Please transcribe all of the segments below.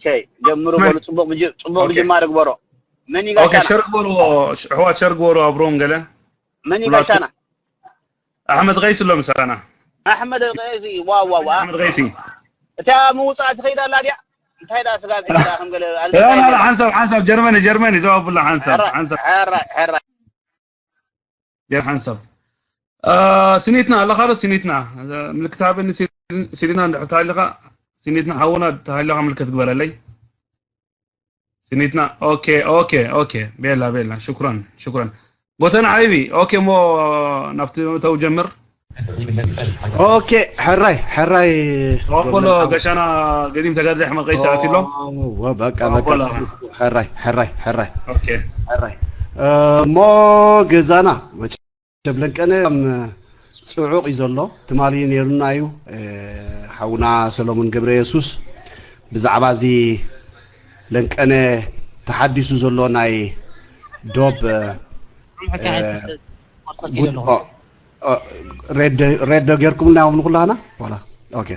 ኦኬ፣ ጀምሩ መን? በሉ። ጽቡቕ ምጅ- ጽቡቕ ኦኬ። ምጅማር ግበሮ። መን እዩ ኦኬ፣ ጋሻና? ሸር ግበርዎ ኣሕዋት፣ ሸር ግበርዎ ኣብሮም ገለ። መን እዩ ሁላችሁ- ጋሻና? ኣሕመድ ቀይስ ኣሎ ምሳና። ኣሕመድ ቀይሲ። ዋው ዋው ዋው። ኣሕመድ ቀይሲ። እታ ምውጻእ ትኸይድ ኣላ ድያ? እንታይ ደኣ ስጋብ ሕጂ ደኣ ከም ገለ ላ ላ ላ፣ ሓንሳብ ሓንሳብ፣ ጀርመኒ ጀርመኒ፣ ደው ኣብላ ሓንሳብ ሕራይ ሓንሳብ። ሕራይ ሕራይ። ጀር ሓንሳብ። አ፣ ስኒትና ኣለኻ ዶ? ስኒትና ምልክት ሃበኒ። ሲል- ሲሊና እንድሕር ተሃሊኻ፣ ስኒትና ሓውና ተሃሊኻ ምልክት ግበረለይ። ስኒትና። ኦኬ ኦኬ ኦኬ። ቤላ ቤላ፣ ሽኩራን ሽኩራን። ጎተና ሓቢቢ። ኦኬ፣ እሞ ናብቲ መእተዊ ጀምር። ኦኬ፣ ሕራይ ሕራይ። ተቐበሎ። ገሻና ገዲም ተጋዳላይ ኣሕመድ ቀይሲ ኣትዩ ኣሎ። ኦ፣ በቃ በቃ። ተቐበሎ። ሕራይ ሕራይ ሕራይ ኦኬ። ሕራይ። እ፣ እሞ ገዛና መቸም ለንቀነ ከም ጽዑቕ እዩ ዘሎ። ትማሊ ነይሩና እዩ። እ፣ ሓውና ሰሎሞን ገብረ የሱስ ብዛዕባ እዚ ለንቀነ ተሓዲሱ ዘሎ ናይ ዶብ፣ እ፣ ጉድ- ኦ፣ ኦ፣ ሬድ ሬድ ዶ ጌርኩምልና እዮም ንኩላህና? ዋላ። ኦኬ።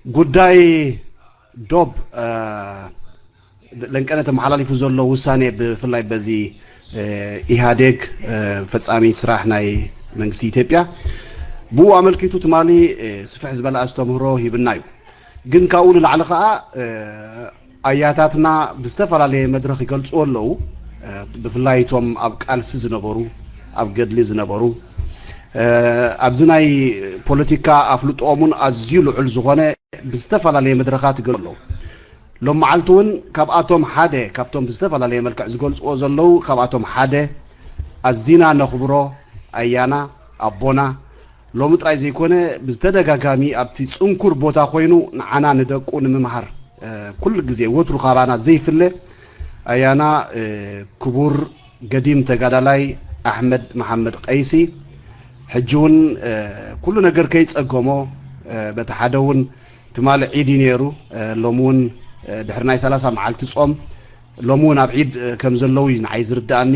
ጉዳይ ዶብ፣ እ፣ ለንቀነ ተመሓላሊፉ ዘሎ ውሳኔ፣ ብፍላይ በዚ፣ እ፣ ኢህኣዴግ፣ እ፣ ፈጻሚ ስራሕ ናይ መንግስቲ ኢትዮጵያ፣ ብኡ ኣመልኪቱ ትማሊ፣ እ፣ ስፍሕ ዝበለ ኣስተምህሮ ሂብና እዩ። ግን ካብኡ ንላዕሊ ከኣ፣ እ፣ ኣያታትና ብዝተፈላለየ መድረኽ ይገልጽዎ ኣለዉ። እ፣ ብፍላይ እቶም ኣብ ቃልሲ ዝነበሩ፣ ኣብ ገድሊ ዝነበሩ፣ እ፣ ኣብዚ ናይ ፖለቲካ ኣፍልጦኦምን ኣዝዩ ልዑል ዝኾነ፣ ብዝተፈላለየ መድረኻት ይገልጹ ኣለዉ። ሎም መዓልቲ እውን ካብኣቶም ሓደ፣ ካብቶም ብዝተፈላለየ መልክዕ ዝገልጽዎ ዘለዉ፣ ካብኣቶም ሓደ ኣዚና ነኽብሮ ኣያና፣ ኣቦና፣ ሎሚ ጥራይ ዘይኮነ፣ ብዝተደጋጋሚ ኣብቲ ጽንኩር ቦታ ኮይኑ ንዓና ንደቁ ንምምሃር፣ እ፣ ኩሉ ግዜ ወትሩ ካባና ዘይፍለ ኣያና፣ እ፣ ክቡር ገዲም ተጋዳላይ ኣሕመድ መሓመድ ቀይሲ፣ ሕጂ እውን፣ እ፣ ኩሉ ነገር ከይጸገሞ፣ እ፣ በቲ ሓደ እውን ትማሊ ዒድ እዩ ነይሩ። እ፣ ሎሚ እውን፣ እ፣ ድሕሪ ናይ ሰላሳ መዓልቲ ጾም፣ ሎሚ እውን ኣብ ዒድ፣ እ፣ ከም ዘለዉ እዩ ንዓይ ዝርድኣኒ።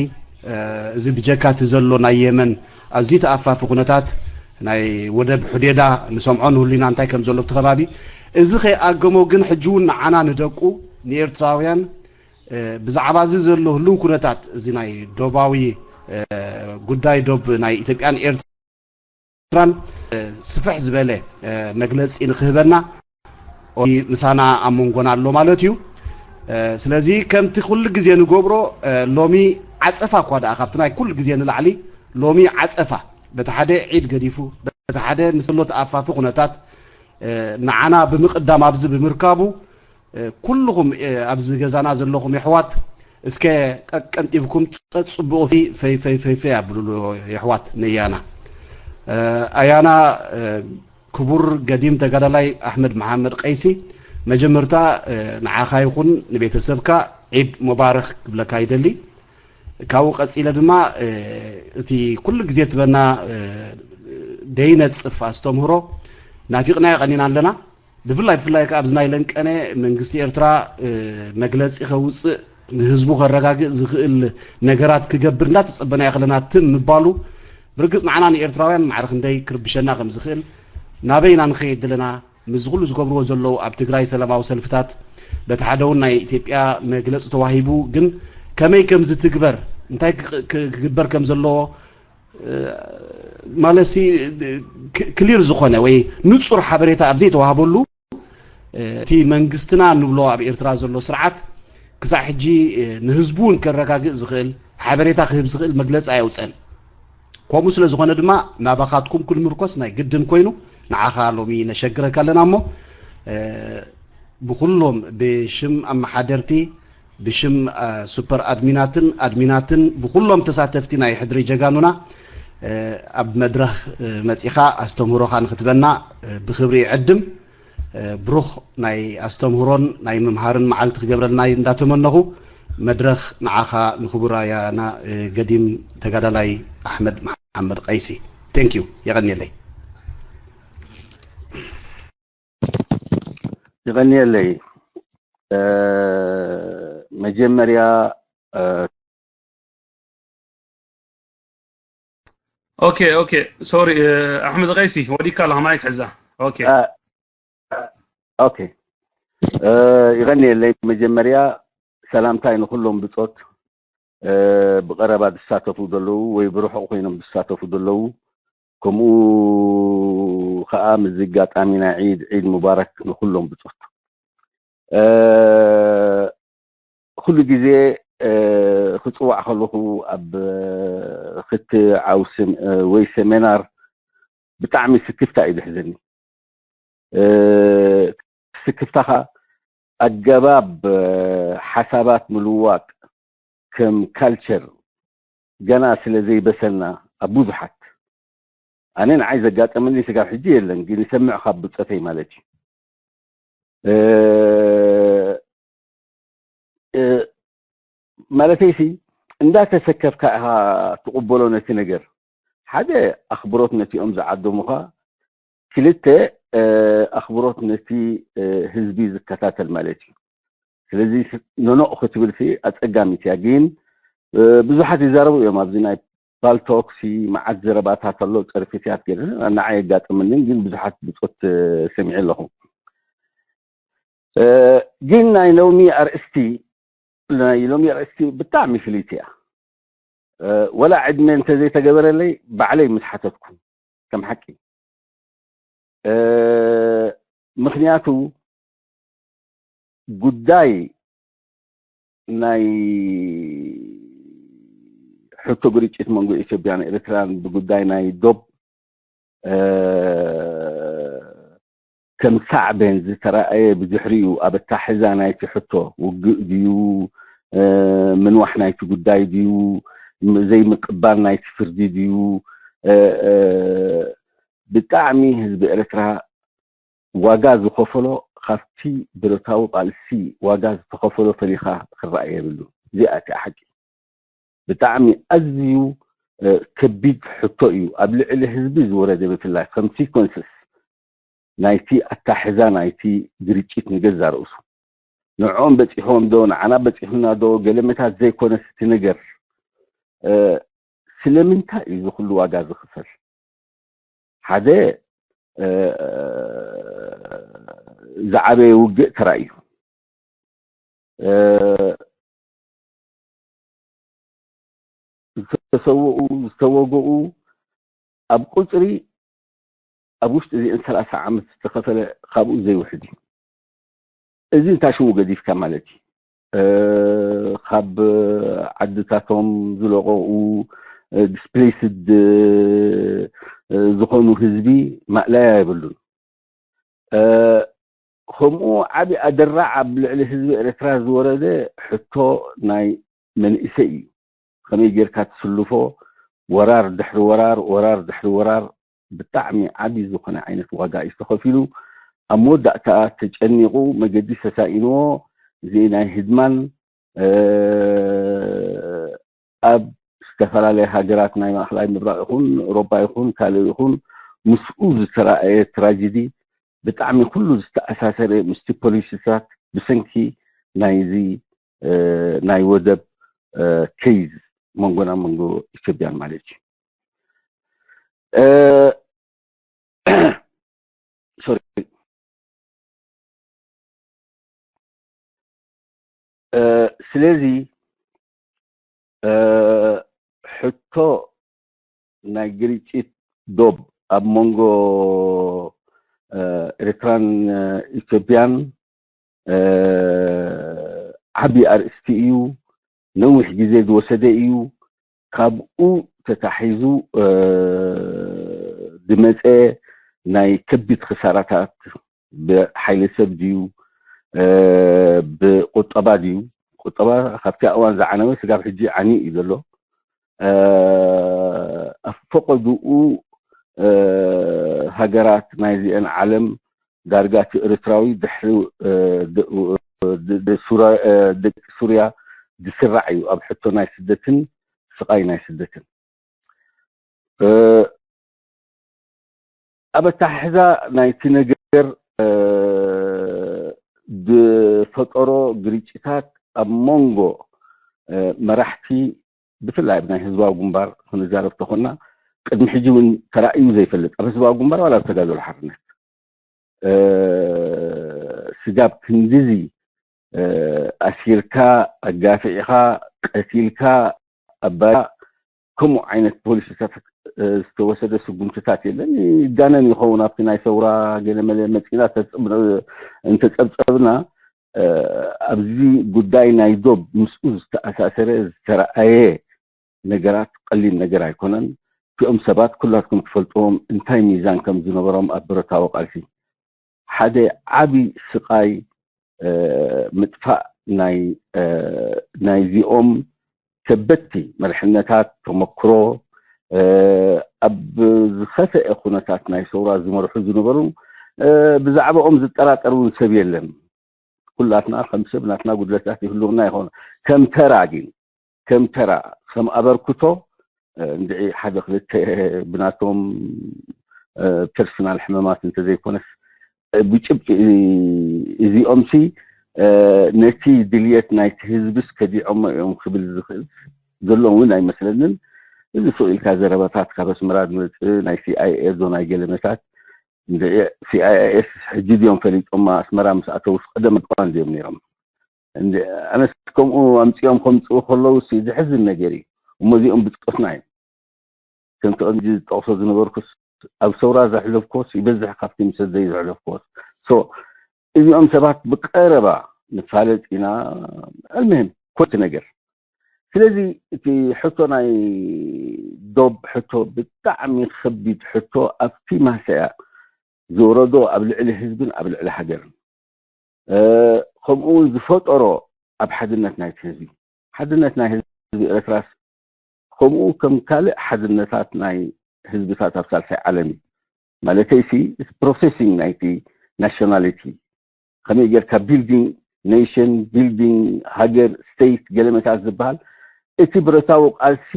እ፣ እዚ ብጀካ እቲ ዘሎ ናይ የመን ኣዝዩ ተኣፋፊ ኩነታት፣ ናይ ወደብ ሑዴዳ ንሰምዖ ንህሉ ኢና እንታይ ከም ዘሎ ኣብቲ ከባቢ። እዚ ከይኣገሞ ግን ሕጂ እውን ንዓና ንደቁ፣ ንኤርትራውያን፣ እ፣ ብዛዕባ እዚ ዘሎ ህልው ኩነታት፣ እዚ ናይ ዶባዊ፣ እ፣ ጉዳይ ዶብ ናይ ኢትዮጵያን ኤርትራን፣ እ፣ ስፍሕ ዝበለ፣ እ፣ መግለጺ ንክህበና፣ ኦ፣ ምሳና ኣብ መንጎና ኣሎ ማለት እዩ። እ፣ ስለዚ ከምቲ ኩሉ ግዜ ንገብሮ፣ እ፣ ሎሚ ዓጸፋ እኳ ደኣ ካብቲ ናይ ኩሉ ግዜ ንላዕሊ ሎሚ ዓጸፋ፣ በቲ ሓደ ዒድ ገዲፉ፣ በቲ ሓደ ምስ ዘሎ ተኣፋፊ ኩነታት፣ እ፣ ንዓና ብምቕዳም ኣብዚ ብምርካቡ፣ እ፣ ኩልኹም፣ እ፣ ኣብዚ ገዛና ዘለኹም የሕዋት፣ እስከ ቀቀንጢብኩም ጸጽብቑ ፈይ፣ ፈይ፣ ፈይ፣ ፈይ፣ ፈይ ኣብሉሉ የሕዋት ነያና። እ፣ ኣያና፣ እ፣ ክቡር ገዲም ተጋዳላይ ኣሕመድ መሓመድ ቀይሲ፣ መጀመርታ፣ እ፣ ንዓኻ ይኹን ንቤተሰብካ ዒድ ሙባረክ ክብለካ ይደሊ። ካብኡ ቀጺለ ድማ፣ እ፣ እቲ ኩሉ ግዜ ትበና፣ እ፣ ደይነጽፍ ኣስተምህሮ ናፊቕናዮ ቀኒና ኣለና። ብፍላይ፣ ብፍላይ ከኣ ኣብዚ ናይ ለንቀነ መንግስቲ ኤርትራ፣ እ፣ መግለጺ ከውጽእ፣ ንህዝቡ ከረጋግእ ዝኽእል ነገራት ክገብር እንዳተጸበናዮ ከለና ትም ምባሉ፣ ብርግጽ ንዓና ንኤርትራውያን ማዕረ ክንደይ ክርብሸና ከም ዝኽእል፣ ናበይ ኢና ንኸይድ ዘለና፣ ምስዚ ኩሉ ዝገብርዎ ዘለዉ ኣብ ትግራይ ሰላማዊ ሰልፍታት፣ በቲ ሓደ እውን ናይ ኢትዮጵያ መግለጺ ተዋሂቡ፣ ግን ከመይ ከም ዝትግበር፣ እንታይ ክቕ-፣ ክ-፣ ክግበር ከም ዘለዎ፣ እ፣ ማለትሲ፣ ክ-፣ ክሊር ዝኾነ ወይ ንጹር ሓበሬታ ኣብ ዘይተዋህበሉ፣ እ፣ እቲ መንግስትና እንብሎ ኣብ ኤርትራ ዘሎ ስርዓት ክሳዕ ሕጂ፣ እ፣ ንህዝቡ እውን ከረጋግእ ዝኽእል ሓበሬታ ክህብ ዝኽእል መግለጺ ኣየውጸን። ከምኡ ስለ ዝኾነ ድማ ናባኻትኩም ክንምርኮስ ናይ ግድን ኮይኑ፣ ንዓኻ ሎሚ ነሸግረካ ኣለና እሞ፣ እ፣ ብኹሎም ብሽም ኣመሓደርቲ፣ ብሽም፣ እ፣ ሱፐር ኣድሚናትን ኣድሚናትን፣ ብኹሎም ተሳተፍቲ ናይ ሕድሪ ጀጋኑና፣ እ፣ ኣብ መድረኽ፣ እ፣ መጺኻ ኣስተምህሮኻ ንክትበና፣ እ፣ ብኽብሪ ይዕድም። እ፣ ብሩኽ ናይ ኣስተምህሮን ናይ ምምሃርን መዓልቲ ክገብረልና እንዳተመነኹ፣ መድረኽ ንዓኻ ንክቡር ኣያና፣ እ፣ ገዲም ተጋዳላይ ኣሕመድ መሓመድ ቀይሲ። Thank you። የቐንየለይ። የቐንየለይ። እ፣ መጀመርያ፣ እ፣ ኦኬ ኦኬ፣ ሶሪ፣ እ፣ ኣሕመድ ቀይሲ ወዲካ ኣለኻ፣ ማይክ ሕዛ። ኦኬ። እ፣ ኦኬ። ይቐንየለይ። መጀመርያ ሰላምታይ ንኹሎም ብጾት፣ ብቐረባ ዝሳተፉ ዘለዉ ወይ ብርሑቕ ኮይኖም ዝሳተፉ ዘለዉ፣ ከምኡ ኸኣ ምስዚ ኣጋጣሚ ናይ ዒድ፣ ዒድ ሙባረክ ንኹሎም ብጾት። ኩሉ ግዜ ክጽዋዕ ከለኹ ኣብ ክትዓውስም ወይ ሰሜናር ብጣዕሚ ስክፍታ እዩ ዝሕዘኒ። ስክፍታ ኸኣ ኣገባብ ሓሳባት ምልውዋጥ ከም ካልቸር ገና ስለ ዘይበሰልና ኣብ ብዙሓት፣ ኣነ ንዓይ ዘጋጠመኒ ስጋብ ሕጂ የለን፣ ግን ይሰምዕ ካብ ብጸተይ ማለት እዩ። ማለተይሲ እንዳተሰከፍካ ኢኻ ትቕበሎ ነቲ ነገር። ሓደ ኣኽብሮት ነቲኦም ዝዓደሙኻ፣ ክልተ ኣኽብሮት ነቲ ህዝቢ ዝከታተል ማለት እዩ። ስለዚ ነኖቕ ክትብል ኣጸጋሚት እያ። ግን ብዙሓት ይዛረቡ እዮም ኣብዚ ናይ ፓልቶክሲ መዓት ዘረባታት ኣሎ፣ ጸርፊትያት ገለ ንዓይ የጋጥመንን፣ ግን ብዙሓት ብጾት ሰሚዐ ኣለኹ። ግን ናይ ሎሚ ኣርእስቲ ናይ ሎሚ ኣርእስቲ ብጣዕሚ ፍልይቲ እያ። ወላ ዕድመ እንተዘይተገበረለይ ባዕለይ ምስ ሓተትኩ ከም ሓቂ፣ ምኽንያቱ ጉዳይ ናይ ሕቶ ግርጭት መንጎ ኢትዮጵያን ኤርትራን ብጉዳይ ናይ ዶብ ከም ሳዕቤን ዝተራእየ ብድሕሪኡ ኣብ ኣታሕዛ ናይቲ ሕቶ ውግእ ድዩ፣ ምንዋሕ ናይቲ ጉዳይ ድዩ፣ ዘይምቅባል ናይቲ ፍርዲ ድዩ፣ ብጣዕሚ ህዝቢ ኤርትራ ዋጋ ዝኸፈሎ ካብቲ ብረታዊ ቃልሲ ዋጋ ዝተኸፈሎ ፈሊኻ ክረኣይ የብሉ። እዚኣ እቲኣ ሓቂ። ብጣዕሚ ኣዝዩ ከቢድ ሕቶ እዩ ኣብ ልዕሊ ህዝቢ ዝወረደ፣ ብፍላይ ከም ሲኮንስስ ናይቲ ኣታሕዛ ናይቲ ግርጭት ንገዛ ርእሱ ንዕኦም በፂሖም ዶ ንዓና በፂሑና ዶ ገለመታት ዘይኮነስ እቲ ነገር ስለምንታይ እዩ ዝኩሉ ዋጋ ዝኽፈል? ሓደ ዝዓበየ ውግእ ተራእዩ፣ ዝተሰውኡ ዝተወገኡ ኣብ ቁፅሪ ኣብ ውሽጢ እዚአን ሰላሳ ዓመት ዝተኸፈለ ካብኡ ዘይውሕድ እዩ። እዚ እንታይ ሽሙ ገዲፍካ ማለት እዩ። ካብ ዓድታቶም ዝለቐቑ ዲስፕሌስድ ዝኾኑ ህዝቢ ማእለያ የብሉን። ከምኡ ዓቢ ኣደራዕ ኣብ ልዕሊ ህዝቢ ኤርትራ ዝወረደ ሕቶ ናይ መንእሰይ እዩ። ከመይ ጌርካ ትስልፎ? ወራር ድሕሪ ወራር፣ ወራር ድሕሪ ወራር፣ ብጣዕሚ ዓቢ ዝኾነ ዓይነት ዋጋ እዩ ተኸፊሉ። ኣብ መወዳእታ ተጨኒቑ መገዲ ተሳኢንዎ፣ እዚ ናይ ህድማን ኣብ ዝተፈላለያ ሃገራት ናይ ማእኸላይ ምብራቕ ይኹን፣ ኤውሮጳ ይኹን፣ ካልእ ይኹን፣ ምስኡ ዝተራእየ ትራጀዲ ብጣዕሚ ኩሉ ዝተኣሳሰረ ምስቲ ፖሊሲታት ብሰንኪ ናይዚ ናይ ወደብ ኬዝ መንጎና መንጎ ኢትዮጵያን ማለት እዩ። ሶሪ። ስለዚ ሕቶ ናይ ግርጭት ዶብ ኣብ መንጎ ኤርትራን ኢትዮጵያን ዓቢ ኣርእስቲ እዩ። ነዊሕ ግዜ ዝወሰደ እዩ። ካብኡ ተታሒዙ ዝመፀ ናይ ከቢድ ክሳራታት ብሓይሊ ሰብ ድዩ፣ ብቁጠባ ድዩ? ቁጠባ ካብቲ እዋን ዝዓነወ ስጋብ ሕጂ ዓንዩ እዩ ዘሎ። ኣብ ፈቐድኡ ሃገራት ናይዚአን ዓለም ዳርጋ እቲ ኤርትራዊ ድሕሪ ደቂ ሱርያ ዝስራዕ እዩ ኣብ ሕቶ ናይ ስደትን ስቓይ ናይ ስደትን። ኣብ ኣተሓሕዛ ናይቲ ነገር ዝፈጠሮ ግርጭታት ኣብ መንጎ መራሕቲ ብፍላይ ኣብ ናይ ህዝባዊ ግንባር ክንዛረብ ተኾንና ቅድሚ ሕጂ እውን ተራእዩ ዘይፈልጥ ኣብ ህዝባዊ ግንባር ዋላ ኣብ ተጋደሎ ሓርነት ስጋብ ክንድዚ ኣሲርካ ኣጋፊዕካ ቀቲልካ ኣባያ ከምኡ ዓይነት ፖሊሲታት ዝተወሰደ ስጉምትታት የለን። ይጋነን ይኸውን ኣብቲ ናይ ሰውራ ገለመለ መፂና እንተፀብፀብና ኣብዚ ጉዳይ ናይ ዶብ ምስኡ ዝተኣሳሰረ ዝተረኣየ ነገራት ቀሊል ነገር ኣይኮነን። እቲኦም ሰባት ኩላትኩም ትፈልጥዎም እንታይ ሚዛን ከም ዝነበሮም ኣብ ብረታዊ ቃልሲ ሓደ ዓቢ ስቓይ ምጥፋእ ናይ ናይዚኦም ከበድቲ መርሕነታት ተመክሮ ኣብ ዝኸፈአ ኩነታት ናይ ሰውራ ዝመርሑ ዝነበሩ ብዛዕባኦም ዝጠራጠር እውን ሰብ የለን። ኩላትና ከም ሰብ ናትና ጉድለታት ይህልውና ይኾኑ። ከም ተራ ግን ከም ተራ ከም ኣበርክቶ እንድዒ ሓደ ክልተ ብናቶም ፐርሰናል ሕመማት እንተዘይኮነስ ብጭብጢ እዚኦም ሲ ነቲ ድልየት ናይቲ ህዝብስ ከዲዖሞ እዮም ክብል ዝኽእል ዘሎ እውን ኣይመስለንን። እዚ ስቕ ኢልካ ዘረባታት ካብ ኣስመራ ዝመፅእ ናይ ሲኣይኤ ዶ ናይ ገለመታት እንድዒ ሲኣይኤስ ሕጂ ድዮም ፈሊጦማ ኣስመራ ምስ ኣተውስ ቀደም እኳ እንድዮም ነይሮም። ኣነስ ከምኡ ኣምፅኦም ከምፅኡ ከለውስ ዘሕዝን ነገር እዩ። እሞ እዚኦም ብፆትና እዮም። ከምቲ ቅድሚ ዝጠቕሶ ዝነበርኩስ ኣብ ሰውራ ዘሕለፍኩዎስ ይበዝሕ ካብቲ ምስ ኣደይ ዘሕለፍኩዎስ። እዚኦም ሰባት ብቀረባ ንፋለጥ ኢና። ኣልምህም ኮቲ ነገር ስለዚ እቲ ሕቶ ናይ ዶብ ሕቶ ብጣዕሚ ከቢድ ሕቶ ኣብቲ ማሰያ ዝወረዶ ኣብ ልዕሊ ህዝብን ኣብ ልዕሊ ሃገርን ከምኡ እውን ዝፈጠሮ ኣብ ሓድነት ናይቲ ህዝቢ ሓድነት ናይ ህዝቢ ኤርትራስ ከምኡ ከም ካልእ ሓድነታት ናይ ህዝብታት ኣብ ሳልሳይ ዓለም እዩ ማለተይ ሲ ፕሮሴሲንግ ናይቲ ናሽናሊቲ ከመይ ጌርካ ቢልዲንግ ኔሽን ቢልዲንግ ሃገር ስቴት ገለመታት ዝበሃል እቲ ብረታዊ ቃልሲ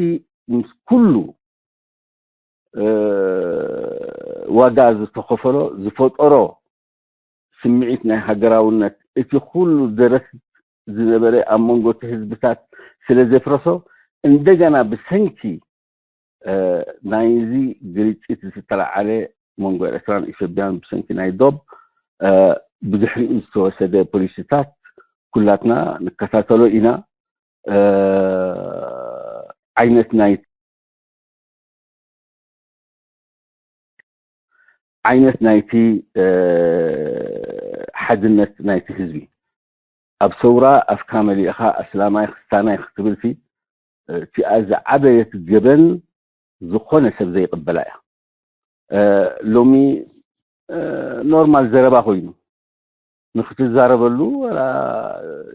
ምስ ኩሉ ዋጋ ዝተኸፈሎ ዝፈጠሮ ስምዒት ናይ ሃገራውነት እቲ ኩሉ ደረት ዝነበረ ኣብ መንጎ እቲ ህዝብታት ስለ ዘፍረሶ እንደገና ብሰንኪ ናይዚ ግርጭት ዝተለዓለ መንጎ ኤርትራን ኢትዮጵያን ብሰንኪ ናይ ዶብ ብድሕሪኡ ዝተወሰደ ፖሊሲታት ኩላትና ንከታተሎ ኢና ዓይነት ናይ ዓይነት ናይቲ ሓድነት ናይቲ ህዝቢ ኣብ ሰውራ ኣፍካ መሊእኻ ኣስላማይ ክስታናይ ክትብል ሲ እቲኣ ዝዓበየት ገበን ዝኾነ ሰብ ዘይቕበላ እያ። ሎሚ ኖርማል ዘረባ ኮይኑ ንክትዛረበሉ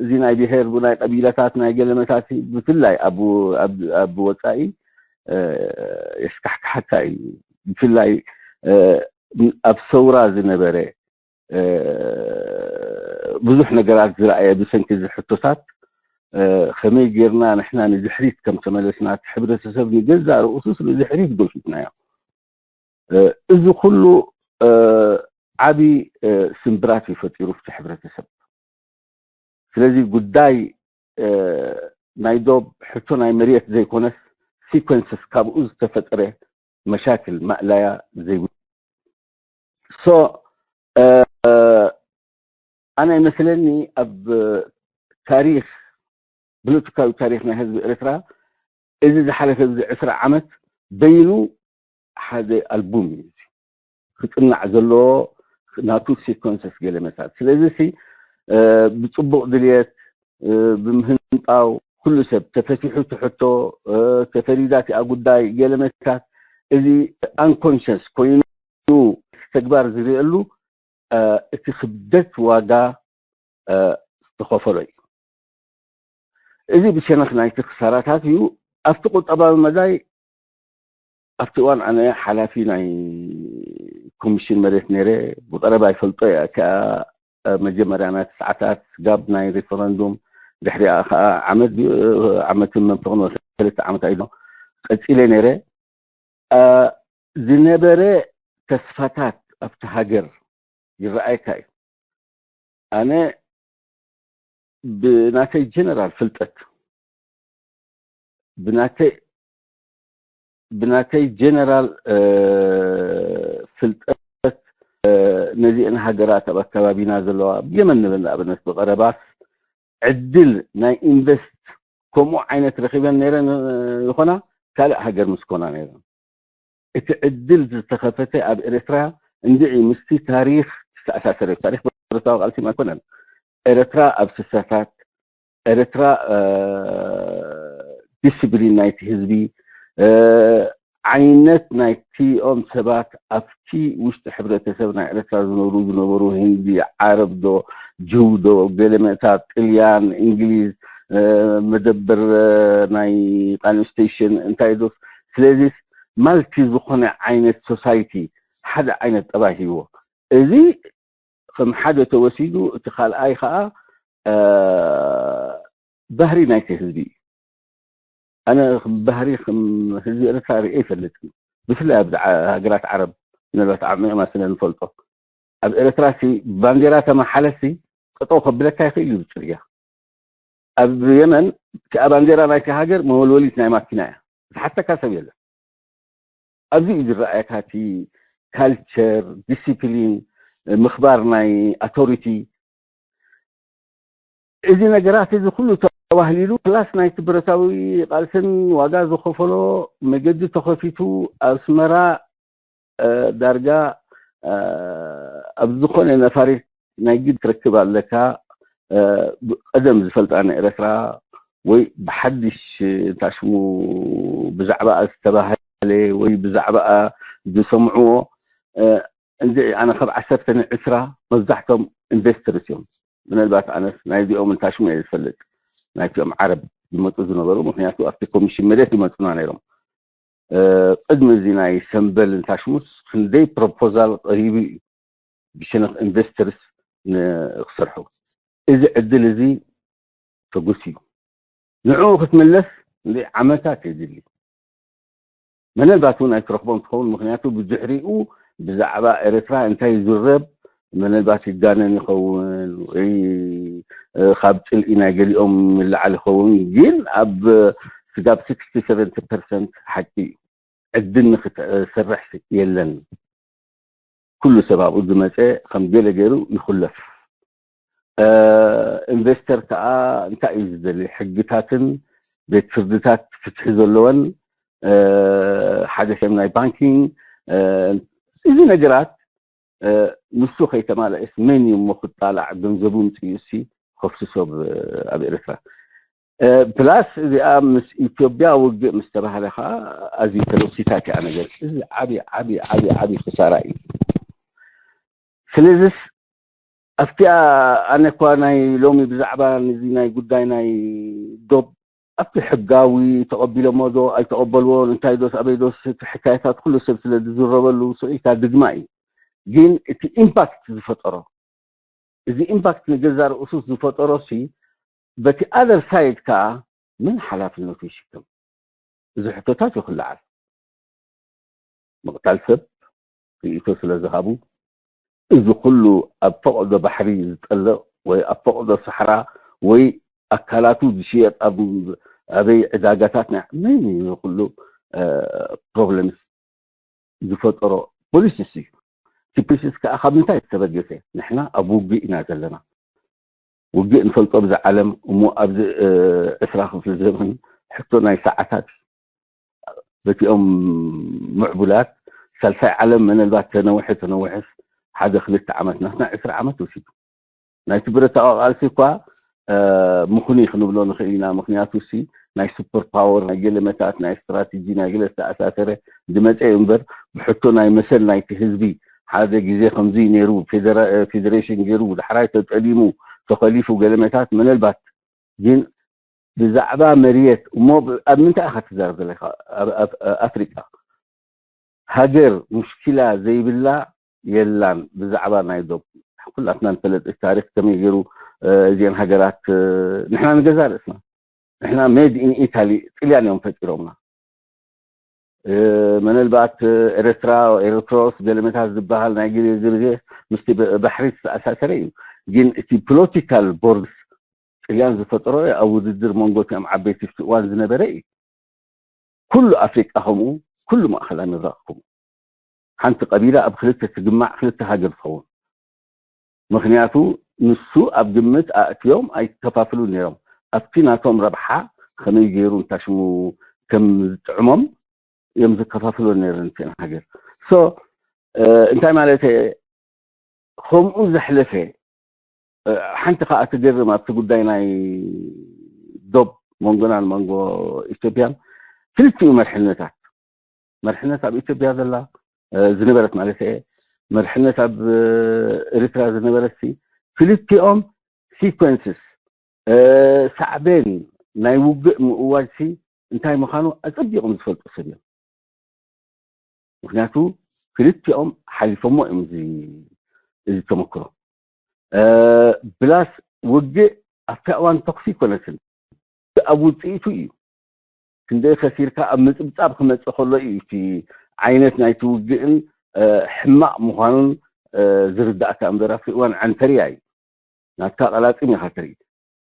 እዚ ናይ ብሄር ናይ ቀቢላታት ናይ ገለመታት ብፍላይ ኣብ ወፃኢ የስካሕክሓካ እዩ። ብፍላይ ኣብ ሰውራ ዝነበረ ብዙሕ ነገራት ዝረኣየ ብሰንኪ እዚ ሕቶታት ከመይ ጌርና ንሕና ንድሕሪት ከም ተመለስና እቲ ሕብረተሰብ ንገዛ ርእሱስ ንድሕሪት ጎቲትናዮ። እዚ ኩሉ ዓቢ ስምብራት እዩ ፈጢሩ ፍቲ ሕብረተሰብ። ስለዚ ጉዳይ ናይ ዶብ ሕቶ ናይ መሬት ዘይኮነስ ሲኮንስስ ካብኡ ዝተፈጠረ መሻክል ማእላያ ዘይብሉ ሶ ኣነ ይመስለኒ ኣብ ታሪክ ፖለቲካዊ ታሪክ ናይ ህዝቢ ኤርትራ እዚ ዝሓለፈ እዚ ዕስራ ዓመት በይኑ ሓደ ኣልቡም እዩ ክፅናዕ ዘለዎ ናቱ ሲኮንሰስ ገለመታት ስለዚ ሲ ብፅቡቅ ድልየት ብምህንጣው ኩሉ ሰብ ተፈቲሑ ትሕቶ ተፈሪዳ እቲኣ ጉዳይ ገለመታት እዚ ኣንኮንሸስ ኮይኑ ተግባር ዝርእየሉ እቲ ክብደት ዋጋ ዝተኸፈሎ እዩ። እዚ ብሸነኽ ናይቲ ክሳራታት እዩ። ኣብቲ ቁጠባዊ መዳይ ኣብቲ እዋን ኣነ ሓላፊ ናይ ኮሚሽን መሬት ነይረ ብቀረባ ይፈልጦ እያ። ከኣ መጀመርያ ናይ ተስዓታት ጋብ ናይ ሪፈረንዱም ድሕሪኣ ከዓ ዓመት ዓመትን መንፈቕን ክልተ ዓመት ኣይዶ ቀፂለ ነይረ። ዝነበረ ተስፋታት ኣብቲ ሃገር ይረኣየካ እዩ። ኣነ ብናተይ ጀነራል ፍልጠት ብናተይ ብናተይ ጀነራል ፍልጠት ነዚአን ሃገራት ኣብ ኣከባቢና ዘለዋ የመን ንብል ንኣብነት ብቐረባስ ዕድል ናይ ኢንቨስት ከምኡ ዓይነት ረኺበን ነይረን ይኾና ካልእ ሃገር ምስ ኮና ነይረን። እቲ ዕድል ዝተኸፈተ ኣብ ኤርትራ እንድዒ ምስቲ ታሪኽ ዝተኣሳሰረ ታሪኽ ብረታዊ ቃልሲ ኣይኮነን። ኤርትራ ኣብ ስሳታት ኤርትራ ዲስፕሊን ናይቲ ህዝቢ ዓይነት ናይቲኦም ሰባት ኣብቲ ውሽጢ ሕብረተሰብ ናይ ኤርትራ ዝነብሩ ዝነበሩ ህንዲ ዓረብ ዶ ጅው ዶ ገለመታት ጥልያን እንግሊዝ መደበር ናይ ቃንስቴሽን እንታይ ዶ ስለዚስ ማልቲ ዝኾነ ዓይነት ሶሳይቲ ሓደ ዓይነት ጠባይ ሂዎ እዚ ከም ሓደ ተወሲዱ እቲ ካልኣይ ከዓ ባህሪ ናይቲ ህዝቢ እዩ ኣነ ባህሪ ከም ህዝቢ ኤርትራ ርእ ይፈልጥ ብፍላይ ኣብ ሃገራት ዓረብ ምናልባት ዓሚቕና ስለ ንፈልጦ ኣብ ኤርትራ ሲ ባንዴራ ተመሓለሲ ጠጠው ከብለካ ይኽእል እዩ ብፅርያ ኣብ የመን እቲኣ ባንዴራ ናይቲ ሃገር መወልወሊት ናይ ማኪና እያ ዝሓተካ ሰብ የለን ኣብዚ እዩ ዝረኣየካ እቲ ካልቸር ዲሲፕሊን ምኽባር ናይ ኣቶሪቲ እዚ ነገራት እዚ ኩሉ ተባህሊሉ ፕላስ ናይቲ ብረታዊ ቃልስን ዋጋ ዝኸፈሎ መገዲ ተኸፊቱ ኣስመራ ዳርጋ ኣብ ዝኾነ ነፋሪት ናይ ግድ ትረክብ ኣለካ ቀደም ዝፈልጣ ንኤረትራ ወይ ብሓድሽ እንታሽሙ ብዛዕባኣ ዝተባህለ ወይ ብዛዕባኣ ዝሰምዕዎ እንድዒ ኣነ ካብ ዓሰርተ ንዕስራ መብዛሕቶም ኢንቨስተርስ እዮም ምናልባት ኣነስ ናይዚኦም እንታሽሙ እየ ዝፈልጥ ናይቲኦም ዓረብ ዝመፁ ዝነበሩ ምክንያቱ ኣብቲ ኮሚሽን መሬት ይመፁና ነይሮም ቅድሚ እዚ ናይ ሰምበል እንታሽሙስ ክንደይ ፕሮፖዛል ቀሪቡ እዩ ብሸነኽ ኢንቨስተርስ ንክሰርሑ እዚ ዕድል እዚ ተጎስዩ ንዕኡ ክትምለስ ዓመታት የድሊ ምናልባት እውን ኣይትረኽቦን ትኸውን ምክንያቱ ብድሕሪኡ ብዛዕባ ኤርትራ እንታይ ይዝረብ ምናልባት ይጋነን ይኸውን ወይ ካብ ፅልኢ ናይ ገሊኦም ይለዓል ይኸውን ግን ኣብ ስጋብ ስክስቲ ሰቨንቲ ፐርሰንት ሓቂ እዩ ዕድል ንክትሰርሕ የለን ኩሉ ሰብ ኣብኡ ዝመፀ ከም ገለ ገይሩ ይኹለፍ ኢንቨስተር ከዓ እንታይ እዩ ዝደሊ ሕግታትን ቤት ፍርድታት ፍትሒ ዘለወን ሓደ ሰብ ናይ ባንኪንግ እዚ ነገራት ንሱ ከይተማለእስ መን እዩ እሞ ክጣላዕ ገንዘቡ ምፅኡ ሲ ከፍስሶ ኣብ ኤርትራ ፕላስ እዚኣ ምስ ኢትዮጵያ ውግእ ምስ ተባህለ ከዓ ኣዝዩ ተለኩሲታት እያ ነገር እዚ ዓብይ ዓብይ ዓብይ ዓብይ ክሳራ እዩ ስለዚስ ኣብቲኣ ኣነ እኳ ናይ ሎሚ ብዛዕባ ነዚ ናይ ጉዳይ ናይ ዶብ ኣብቲ ሕጋዊ ተቐቢሎሞ ዶ ኣይተቐበልዎን እንታይ ዶስ ኣበይ ዶስ እቲ ሕካየታት ኩሉ ሰብ ስለ ዝዝረበሉ ስኢልካ ድግማ እዩ ግን እቲ ኢምፓክት ዝፈጠሮ እዚ ኢምፓክት ንገዛ ርእሱ ዝፈጠሮ ሲ በቲ ኣደር ሳይድ ከዓ መን ሓላፍነቱ ይሽከም እዚ ሕቶታት ይኽልዓል ምቕታል ሰብ ርእይቶ ስለ ዝሃቡ እዚ ኩሉ ኣብ ፈቐዶ ባሕሪ ዝጠልቕ ወይ ኣብ ፈቐዶ ሳሕራ ወይ ኣካላቱ ዝሽየጥ ኣብ ኣበይ ዕዳጋታት ናይ መን እዩ ኩሉ ፕሮብለምስ ዝፈጠሮ ፖሊሲስ እዩ እቲ ፖሊሲስ ከዓ ካብ ምንታይ ዝተበገሰ ንሕና ኣብ ውግእ ኢና ዘለና ውግእ ንፈልጦ ብዛ ዓለም እሞ ኣብዚ ዕስራ ክፍሊ ዘመን ሕቶ ናይ ሰዓታት እዩ በቲኦም ምዕቡላት ሳልሳይ ዓለም ምናልባት ተነውሐ ተነውሐስ ሓደ ክልተ ዓመት ናትና ዕስራ ዓመት ወሲዱ ናይቲ ብረታዊ ቃልሲ እኳ ምኹኒ ክንብሎ ንኽእል ኢና ምክንያቱ ሲ ናይ ሱፐር ፓወር ናይ ገለመታት ናይ ስትራቴጂ ናይ ገለ ዝተኣሳሰረ ዝመፀ እዩ እምበር ብሕቶ ናይ መሰል ናይቲ ህዝቢ ሓደ ግዜ ከምዚ ነይሩ ፌዴሬሽን ገይሩ ዳሕራይ ተጠሊሙ ተኸሊፉ ገለመታት ምናልባት ግን ብዛዕባ መርየት እሞ ኣብ ምንታይ ኢኻ ትዛረብ ዘለካ ኣፍሪቃ ሃገር ሙሽኪላ ዘይብላ የላን ብዛዕባ ናይ ዶብ ኩላትና ንፈለጥ ታሪክ ከመይ ገይሩ እዚአን ሃገራት ንሕና ንገዛ ርእስና ንሕና ሜድ ኢን ኢታሊ ጥልያን እዮም ፈጢሮምና ምናልባት ኤርትራ ኤርትሮስ ገለመታት ዝበሃል ናይ ግዜ ግዜ ምስቲ ባሕሪ ዝተኣሳሰረ እዩ ግን እቲ ፖለቲካል ቦርድስ ጥልያን ዝፈጠሮ ኣብ ውድድር መንጎ እቲኦም ዓበይቲ ኣብቲ እዋን ዝነበረ እዩ ኩሉ ኣፍሪቃ ከምኡ ኩሉ ማእኸል ኣምብራቕ ከምኡ ሓንቲ ቀቢላ ኣብ ክልተ ትግማዕ፣ ክልተ ሃገር ትኸውን። ምክንያቱ ንሱ ኣብ ግምት ኣእትዮም ኣይከፋፍሉን ነይሮም። ኣብቲ ናቶም ረብሓ ከመይ ገይሩ እንታሽሙ ከም ዝጥዕሞም እዮም ዝከፋፍሎ ነይሮም እቲአን ሃገር። ሶ እንታይ ማለት፣ ከምኡ ዘሕለፈ ሓንቲ ከዓ ትገርም ኣብቲ ጉዳይ ናይ ዶብ መንጎናን መንጎ ኢትዮጵያን ክልቲኡ መርሕነታት፣ መርሕነት ኣብ ኢትዮጵያ ዘላ ዝነበረት ማለት እየ፣ መርሕነት ኣብ ኤርትራ ዝነበረት ሲ፣ ክልቲኦም ሲኮንስስ ሳዕቤን ናይ ውግእ ምእዋጅ ሲ እንታይ ምዃኑ ኣጸቢቖም ዝፈልጡ ሰብ እዮም። ምክንያቱ ክልቲኦም ሓሊፎሞ እዮም እዚ ተመክሮ። ብላስ ውግእ ኣብቲ እዋን ተኩሲ ይኮነትን፣ ኣብ ውፅኢቱ እዩ። ክንደይ ከሲርካ ኣብ ምፅብፃብ ክመፅእ ከሎ እዩ እቲ ዓይነት ናይቲ ውግእን ሕማቕ ምዃኑን ዝርዳእካ እምበር ኣብቲ እዋን ዓንተርያ እዩ። ናትካ ቀላፂም ኢኻ ትርኢ።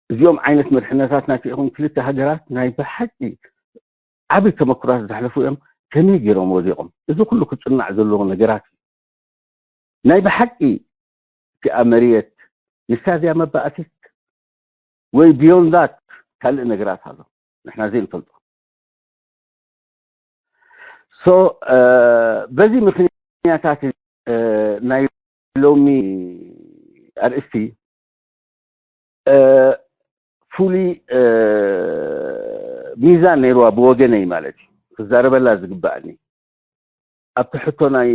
እዚኦም ዓይነት መርሕነታት ናቲ ይኹን ክልተ ሃገራት ናይ ብሓቂ ዓብይ ተመክራት ዘሕለፉ እዮም። ከመይ ገይሮም ወዲቖም? እዚ ኩሉ ክፅናዕ ዘለዎ ነገራት እዩ። ናይ ብሓቂ እቲኣ መርየት ንሳ እዚኣ መባእሲት ወይ ቢዮንድ ዳት ካልእ ነገራት ኣሎ ንሕና ዘይንፈልጦ። ሶ በዚ ምክንያታት ናይ ሎሚ ኣርእስቲ ፍሉይ ሚዛን ነይርዋ ብወገነይ ማለት እዩ ክዛረበላ ዝግባኣኒ። ኣብቲ ሕቶ ናይ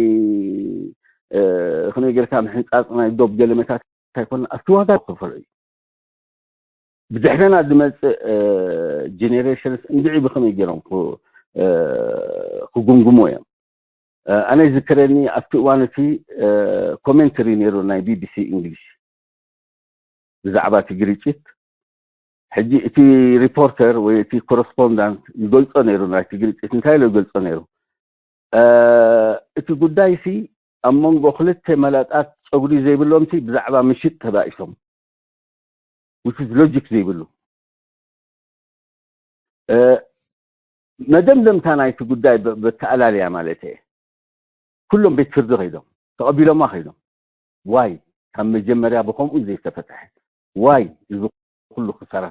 ከመይ ጌርካ ምሕንፃፅ ናይ ዶብ ገለመታት ኣይኮነ ኣብቲ ዋጋ ክፈሎ እዩ። ብድሕረና ዝመፅእ ጀኔሬሽንስ እንድዒ ብከመይ ገይሮም ክጉምጉሞ እዮም። ኣነ ዝከረኒ ኣብቲ እዋን እቲ ኮሜንተሪ ነይሩ ናይ ቢቢሲ እንግሊሽ ብዛዕባ እቲ ግርጭት። ሕጂ እቲ ሪፖርተር ወይ እቲ ኮረስፖንዳንት ይገልጾ ነይሩ ናይቲ ግርጭት። እንታይ ኢሉ ይገልጾ ነይሩ? እቲ ጉዳይ ሲ ኣብ መንጎ ክልተ መላጣት ጸጉሪ ዘይብሎም ሲ ብዛዕባ ምሽጥ ተባኢሶም፣ which is logic ዘይብሉ። መደምደምታ ናይቲ ጉዳይ በተኣላልያ ማለት እየ። ኩሎም ቤት ፍርዲ ከይዶም ተቐቢሎማ ከይዶም። ዋይ ካብ መጀመርያ ብከምኡ ዘይተፈትሐ ዋይ እዚ ኩሉ ክሳራ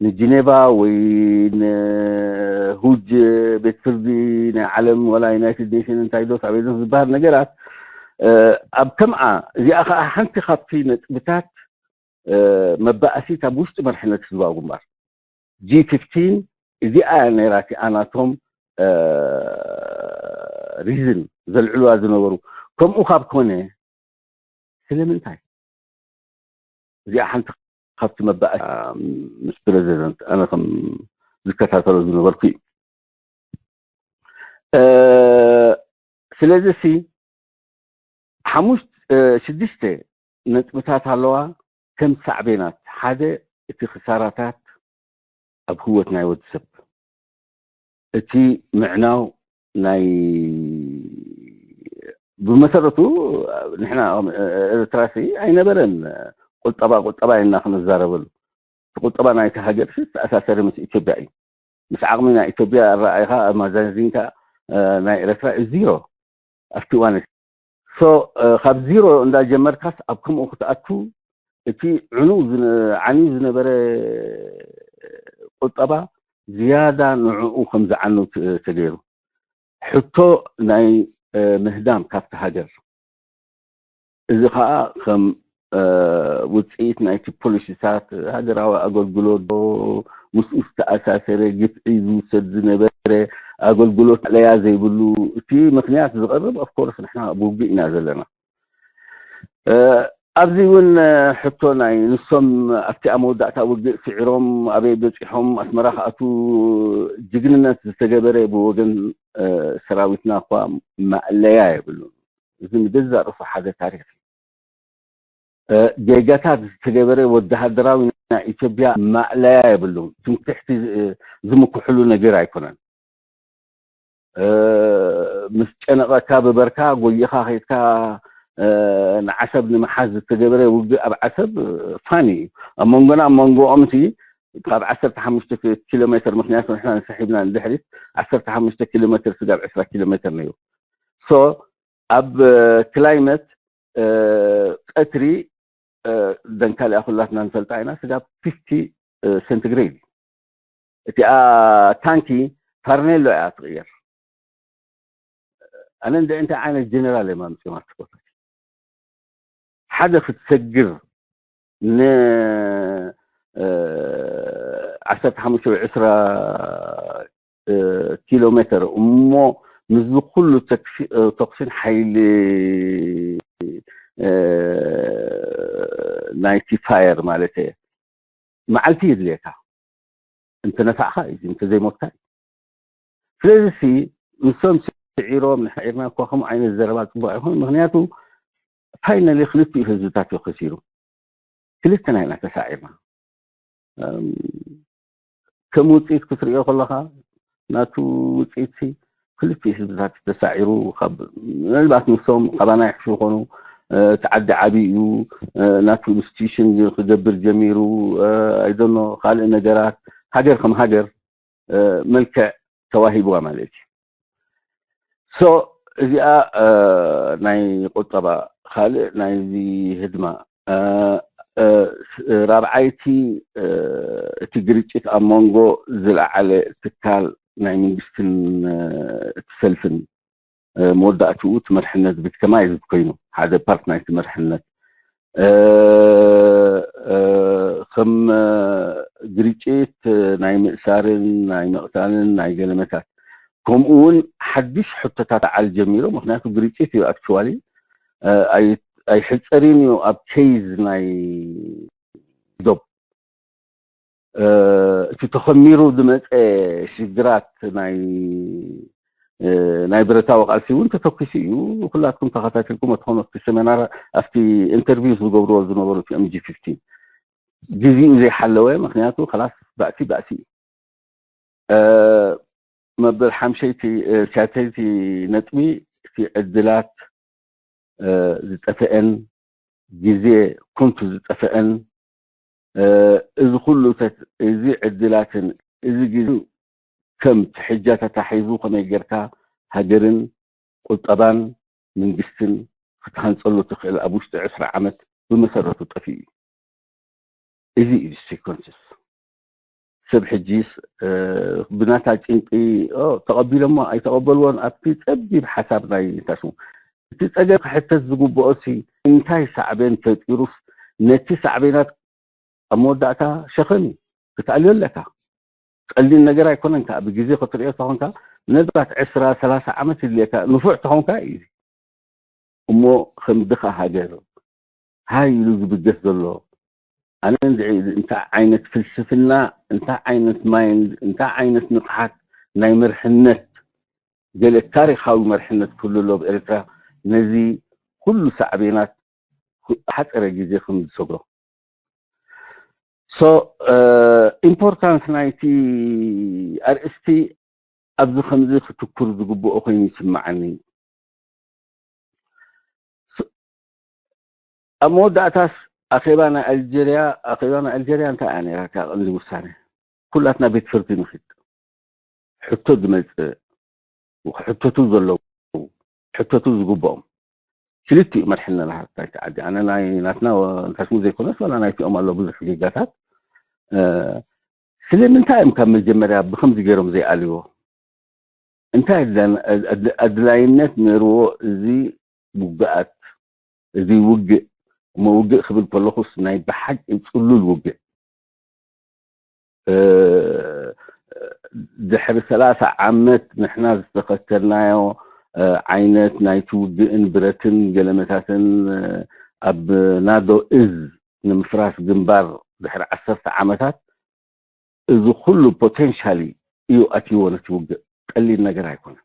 ንጂኔቫ ወይ ንሁጅ ቤት ፍርዲ ናይ ዓለም ወላ ዩናይትድ ኔሽን እንታይ ዶስ ኣበይ ዶስ ዝበሃል ነገራት ኣብ ከምኣ እዚኣ ከዓ ሓንቲ ካብቲ ነጥብታት መባእሲት ኣብ ውሽጢ መርሕነት ህዝባዊ ግንባር ጂ ፊፍቲን እዚኣ ነይራ እቲኣ ናቶም ሪዝን ዘልዕልዋ ዝነበሩ። ከምኡ ካብ ኮነ ስለምንታይ እዚኣ ሓንቲ ካብቲ መባእሲ ምስ ፕረዚደንት ኣነ ከም ዝከታተሎ ዝነበርኩ እዩ። ስለዚ ሲ ሓሙሽተ ሽዱሽተ ነጥብታት ኣለዋ ከም ሳዕቤናት። ሓደ እቲ ክሳራታት ኣብ ህይወት ናይ ወዲ ሰብ፣ እቲ ምዕናው ናይ ብመሰረቱ ንሕና ኤርትራሲ ኣይነበረን ቁጠባ ቁጠባ ኢና ክንዛረበሉ። እቲ ቁጠባ ናይቲ ሃገር ተኣሳሰሪ ምስ ኢትዮጵያ እዩ። ምስ ዓቕሚ ናይ ኢትዮጵያ ኣረኣይካ ኣማዛዚንካ ናይ ኤርትራ ዚሮ ኣብቲ እዋን። ሶ ካብ ዚሮ እንዳጀመርካስ ኣብ ከምኡ ክትኣቱ እቲ ዕኑ ዓንዩ ዝነበረ ቁጠባ ዝያዳ ንዕኡ ከም ዝዓኑ ተገይሩ። ሕቶ ናይ ምህዳም ካብቲ ሃገር እዚ ከዓ ከም ውፅኢት ናይቲ ፖሊሲታት ሃገራዊ ኣገልግሎት ዶ ምስኡ ዝተኣሳሰረ ግፍዒ ዝውሰድ ዝነበረ ኣገልግሎት ለያ ዘይብሉ እቲ ምክንያት ዝቐርብ ኦፍኮርስ ንሕና ኣብ ውግእ ኢና ዘለና። ኣብዚ እውን ሕቶ ናይ ንሶም ኣብቲ ኣብ መወዳእታ ውግእ ስዒሮም ኣበይ በፂሖም ኣስመራ ክኣቱ ጅግንነት ዝተገበረ ብወገን ሰራዊትና እኳ ማእለያ የብሉን። እዚ ንገዛእ ርእሱ ሓደ ታሪክ እዩ። ጌጋታት ዝተገበረ ወተሃደራዊ ናይ ኢትዮጵያ ማእለያ የብሉን። ትምክሕቲ ዝምክሕሉ ነገር ኣይኮነን። ምስ ጨነቐካ ብበርካ ጎይኻ ከይድካ ንዓሰብ ንምሓዝ ዝተገበረ ውግእ ኣብ ዓሰብ ፋኒ እዩ። ኣብ መንጎና ኣብ መንጎኦም ሲ ካብ ዓሰርተ ሓሙሽተ ኪሎ ሜትር፣ ምክንያቱ ንሕና ንስሒብና ንድሕሪት ዓሰርተ ሓሙሽተ ኪሎ ሜትር ስጋብ ዕስራ ኪሎ ሜትር ነይሩ። so ኣብ ክላይመት ቀትሪ ደንካሊኣ ኩላትና ንፈልጣ ኢና፣ ስጋብ ፊፍቲ ሴንቲግሬድ። እቲኣ ታንኪ ፋርኔሎ እያ ትቕየር። ኣነ እንደ እንታይ ዓይነት ጀነራል እዮም ኣምፅኦም ኣብቲ ቦታ? ሓደ ክትሰግር ን ዓሰርተ ሓሙሽተ ወይ ዕስራ ኪሎ ሜትር እሞ ምስዚ ኩሉ ተኩሲን ሓይሊ ናይቲ ፋየር ማለት እየ፣ መዓልቲ የድልየካ። እንተነፋዕካ እዩ፣ እንተዘይሞትካ እዩ። ስለዚ ሲ ንሶም ስዒሮም ንሕና ኢርና እኳ ከምኡ ዓይነት ዘረባ ፅቡቅ ኣይኮን። ምክንያቱ ፋይናሊ ክልቲኡ ህዝብታት እዩ ከሲሩ። ክልተና ኢና ተሳዒርና። ከም ውፅኢት ክትሪኦ ከለካ ናቱ ውፅኢት ሲ ክልቲኡ ህዝብታት ተሳዒሩ። ምናልባት ንሶም ካባና ይሕሹ ይኮኑ። እቲ ዓዲ ዓብይ እዩ፣ ናቱ ኢንስቲቱሽን ክገብር ጀሚሩ። ኣይደኖ ካልእ ነገራት ሃገር ከም ሃገር መልክዕ ተዋሂብዋ ማለት እዩ። ሶ እዚኣ ናይ ቁጠባ። ካልእ ናይዚ ህድማ ራብዓይቲ፣ እቲ ግርጭት ኣብ መንጎ ዝለዓለ ትካል ናይ መንግስትን እቲ ሰልፍን መወዳእትኡ እቲ መርሕነት ብትከማይ እዩ ኮይኑ ሓደ ፓርት ናይቲ መርሕነት ከም ግርጭት ናይ ምእሳርን ናይ ምቕታልን ናይ ገለመታት ከምኡ እውን ሓድሽ ሕቶታት ዓል ጀሚሩ። ምክንያቱ ግርጭት እዩ ኣክቹዋሊ ኣይሕፀርን እዩ ኣብ ኬዝ ናይ ዶብ እቲ ተኸሚሩ ዝመፀ ሽግራት ናይ ናይ ብረታዊ ቃልሲ እውን ተተኪሱ እዩ። ኩላትኩም ተኸታተልኩም ትኾኑ ኣብቲ ሰሚናር ኣብቲ ኢንተርቪው ዝገብርዎ ዝነበሩ እቲ ኤምጂ ፊፍቲን ግዜኡ ዘይሓለወ ምክንያቱ ከላስ ባእሲ ባእሲ እዩ። መበል ሓምሸይቲ ሲያተይቲ ነጥቢ እቲ ዕድላት ዝጠፈአን ግዜ ኮንቱ ዝጠፈአን እዚ ኩሉ እዚ ዕድላትን እዚ ግዜ ከም ትሕጃ ተታሒዙ ከመይ ጌርካ ሃገርን ቁጠባን መንግስትን ክትሃንፀሉ ትኽእል ኣብ ውሽጢ ዕስራ ዓመት ብመሰረቱ ጠፊኡ እዩ። እዚ እዩ ሲኮንስስ። ሰብ ሕጂስ ብናታ ጭንቂ ተቐቢሎሞ ኣይተቐበልዎን ኣብቲ ፀቢብ ሓሳብ ናይ ታስሙ እቲ ፀገም ክሕተት ዝግብኦ ሲ እንታይ ሳዕቤን ፈጢሩስ ነቲ ሳዕቤናት ኣብ መወዳእታ ሸኸም እዩ ክትኣልዮ ኣለካ። ቀሊል ነገር ኣይኮነን። ከዓ ብግዜ ክትሪኦ ተኾንካ ምናልባት ዕስራ ሰላሳ ዓመት ይድልየካ ንፉዕ ተኾንካ እዩ። እሞ ከም ድኻ ሃገር ሃይ ኢሉ ዝብገስ ዘሎ ኣነ እንታይ ዓይነት ፍልስፍና እንታይ ዓይነት ማይንድ እንታይ ዓይነት ንቕሓት ናይ መርሕነት ገለ ታሪኻዊ መርሕነት ክህሉ ኣሎ ኣብ ኤርትራ ነዚ ኩሉ ሳዕቤናት ሓፀረ ግዜ ከም ዝሰግሮ ሶ ኢምፖርታንስ ናይቲ ኣርእስቲ ኣብዚ ከምዚ ክትኩር ዝግብኦ ኮይኑ ይስምዓኒ። ኣብ መወዳእታስ ኣኼባ ናይ ኣልጀርያ ኣኼባ ናይ ኣልጀርያ እንታይ እያ ነይራ እታ ቀንዲ ውሳነ? ኩላትና ቤት ፍርዲ ንኺድ። ሕቶ ዝመፅእ ክሕተቱ ዘለዉ ሕተቱ ዝግብኦም ክልቲኡ መርሕነት ናይታ ዓዲ ኣነ ናይ ናትና እንታይ ስሙ ዘይኮነስ ዋላ ናይቲኦም ኣሎ ብዙሕ ጌጋታት ስለምንታይ እዮም ካብ መጀመርያ ብከምዚ ገይሮም ዘይኣልዎ እንታይ ኣድላይነት ነርዎ እዚ ውግኣት እዚ ውግእ እሞ ውግእ ክብል ከለኹስ ናይ ብሓቂ ፅሉል ውግእ ድሕሪ ሰላሳ ዓመት ንሕና ዝተኸተልናዮ ዓይነት ናይቲ ውግእን ብረትን ገለመታትን ኣብ ናዶ እዝ ንምፍራስ ግንባር ድሕሪ ዓሰርተ ዓመታት እዚ ኩሉ ፖቴንሻሊ እዩ ኣትይዎ ነቲ ውግእ ቀሊል ነገር ኣይኮነን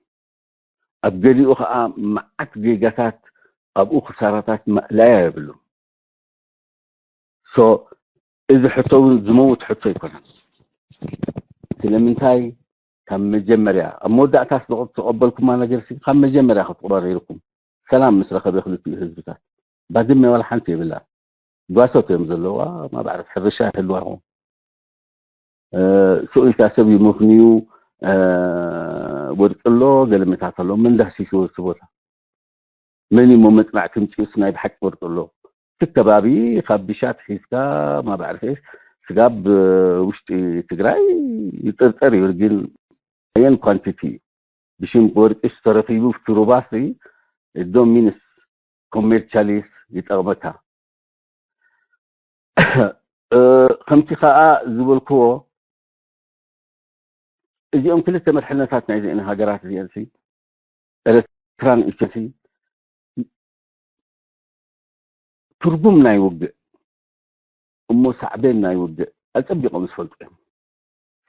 ኣብ ገሊኡ ከዓ መዓት ጌጋታት ኣብኡ ክሳራታት ማእለያ የብሉን ሶ እዚ ሕቶ እውን ዝመውት ሕቶ ኣይኮነን ስለምንታይ ካብ መጀመርያ ኣብ መወዳእታ ዝተቐበልኩማ ነገር ካብ መጀመርያ ክትቆረርኩም ሰላም ምስ ረኸበ ክልቲኡ ህዝብታት ባድመ ዋላ ሓንቲ የብላ ጓሶት እዮም ዘለዋ ማባዕረት ሕርሻ ይህልዋ ይኹን ስቕ ኢልካ ሰብ እዩ ምኽንዩ ወርቂ ኣሎ ገለመታት ኣሎ መንዳህሲስዎ እቲ ቦታ መን እሞ መፅናዕቲ ምፅኡስ ናይ ብሓቂ ወርቂ ኣሎ? እቲ ከባቢ ካብ ቢሻት ሒዝካ ማባዕርፌ ስጋብ ውሽጢ ትግራይ ይጥርጠር እዩ። ግን ኣየን ኳንቲቲ እዩ ብሽም ወርቂ ዝተረኪቡ ትሩባሲ ዶሚንስ ኮሜርቻሊስ ይጠቕመካ። ከምቲ ከዓ ዝበልክዎ እዚኦም ክልተ መድሕነታት ናይ ዚአን ሃገራት እዚአን ሲ ኤርትራን ኢትዮጵያ ትርጉም ናይ ውግእ እሞ ሳዕቤን ናይ ውግእ ኣጸቢቖም ዝፈልጡ እዮም።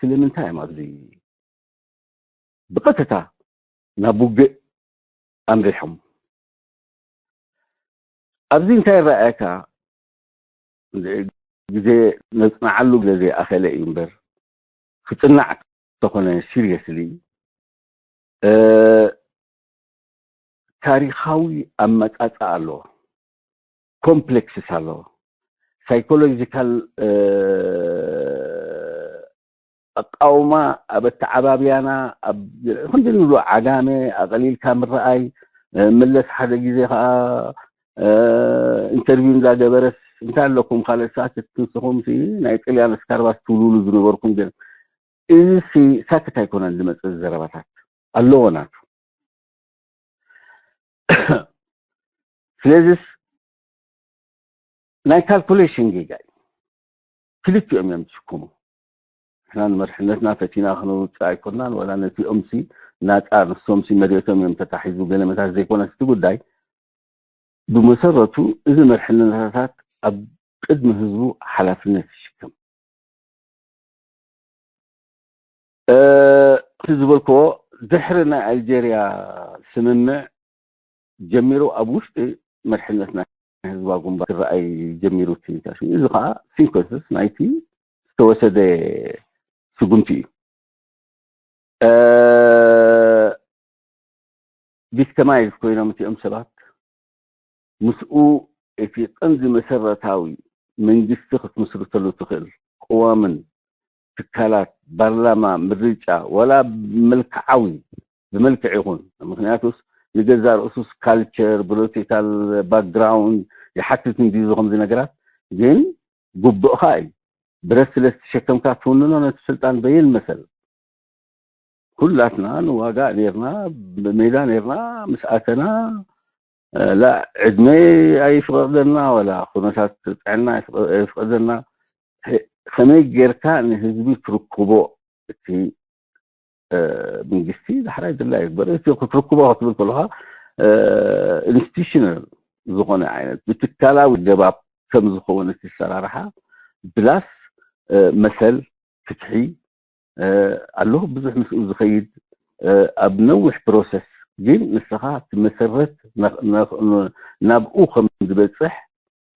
ስለምንታይ እዮም ኣብዚ ብቐጥታ ናብ ውግእ ኣምሪሖም? ኣብዚ እንታይ ይረኣየካ? ግዜ ነጽንዓሉ ግዜ ዘይኣኸለ እዩ እምበር ክጽናዕ ተኾነ ሲሪየስሊ ታሪኻዊ ኣመጻጽኣ ኣለዎ፣ ኮምፕሌክስስ ኣለዎ። ሳይኮሎጂካል ኣቃውማ ኣብ ኣተዓባብያና ኣብ ክንዲ ንብሎ ዓጋመ ኣቐሊልካ ምረኣይ፣ መለስ ሓደ ግዜ ከዓ ኢንተርቪው እንዳገበረስ እንታይ ኣለኩም ካልእ ሳክት ንስኹም ሲ ናይ ጥልያን ስካርባስ ትብልሉ ዝነበርኩም ግን እዚ ሲ ሳክት ኣይኮነን ዝመፅእ ዘረባታት ኣለዎ ናቱ። ስለዚስ ናይ ካልኩሌሽን ጌጋ እዩ። ክልቲኦም እዮም ዝሽኩሙ። ንሕና ንመርሕነትና ፈቲና ክነውፅእ ኣይኮናን ዋላ ነቲኦም ሲ ናፃ ንሶም ሲ መሬቶም እዮም ተታሒዙ ገለመታት ዘይኮነስ እቲ ጉዳይ ብመሰረቱ እዚ መርሕነታት ኣብ ቅድሚ ህዝቡ ሓላፍነት ይሽከም። እቲ ዝበልክዎ ድሕሪ ናይ ኣልጀርያ ስምምዕ ጀሚሩ ኣብ ውሽጢ መድሕነት ናይ ህዝባዊ ግንባር ክረኣይ ጀሚሩ እቲ ታሽሙ። እዚ ከዓ ሲንኮንስስ ናይቲ ዝተወሰደ ስጉምቲ እዩ። ቪክተማይዝ ኮይኖም እቲኦም ሰባት ምስኡ እቲ ቀንዲ መሰረታዊ መንግስቲ ክትምስርተሉ ትኽእል ቅዋምን ትካላት ባርላማ ምርጫ ዋላ መልክዓዊ ብመልክዕ ይኹን ምክንያቱስ ንገዛ ርእሱስ ካልቸር ፖለቲካል ባክግራውንድ ይሓትት እንዲዩ ከምዚ ነገራት ግን ግቡእኻ እዩ ብረት ስለ ዝተሸከምካ ትውንኖ ነቲ ስልጣን በየን መሰል ኩላትና ንዋጋእ ኔርና ብሜዳ ኔርና ምስ ኣተና ላ ዕድመ ኣይፍቐደና ወላ ኩነታት ጥዕና ኣይፍቐደና ከመይ ጌርካ ንህዝቢ ትርክቦ እቲ መንግስቲ ዳሕራይ ድላ ይግበር እቲ ክትርክቦ ክትብል ከለካ ኢንስቲቱሽናል ዝኾነ ዓይነት ብትካላዊ ገባብ ከም ዝኸውን እቲ ሰራርሓ ብላስ መሰል ፍትሒ ኣሎ ብዙሕ ምስኡ ዝኸይድ ኣብ ነዊሕ ፕሮሰስ ግን ንስኻ ትመሰረት ናብኡ ከም ዝበፅሕ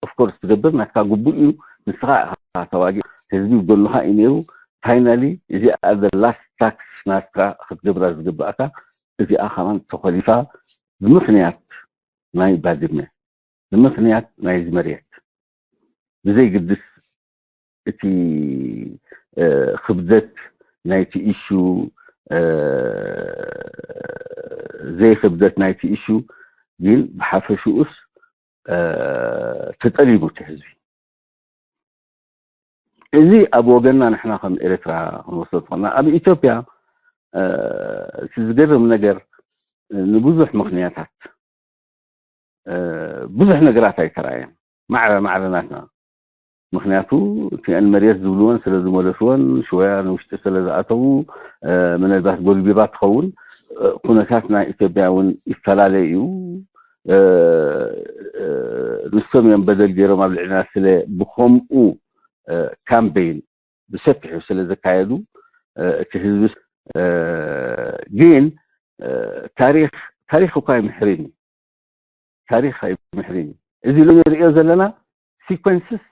ኦፍኮርስ ትገብር ናትካ ግቡእ እዩ ንስኻ ኢኻ ተዋጊ ህዝቢ ጎንኻ እዩ ነይሩ ፋይናሊ እዚኣ ላስት ታክስ ናትካ ክትገብራ ዝግባእካ እዚኣ ከማን ተኸሊፋ ብምክንያት ናይ ባድመ ብምክንያት ናይዚ መሬት ብዘይግድስ እቲ ክብደት ናይቲ ኢሹ ዘይክብደት ናይቲ ኢሹ ግን ብሓፈሽኡስ ተጠሊሙ እቲ ህዝቢ እዚ ኣብ ወገንና ንሕና ከም ኤርትራ ክንወስዶ ትኾና ኣብ ኢትዮጵያ እቲ ዝገርም ነገር ንብዙሕ ምክንያታት ብዙሕ ነገራት ኣይተራእየን ማዕረ ማዕረ ናትና ምክንያቱ እቲአን መሬት ዝብልወን ስለ ዝመለስወን ሽወያ ንውሽጢ ስለ ዝኣተዉ ምናልባት ጎልቢባ ትኸውን ኩነታት ናይ ኢትዮጵያ እውን ይፈላለ እዩ ንሶም እዮም በደል ገይሮም ኣብ ልዕልና ስለ ብከምኡ ካምፔይን ብሰፊሑ ስለ ዘካየዱ እቲ ህዝቢ ግን ታሪክ ታሪክ እኳ ይምሕርን እዩ ታሪክ ኣይምሕርን እዩ እዚ ሎ ንሪኦ ዘለና ሲኮንስስ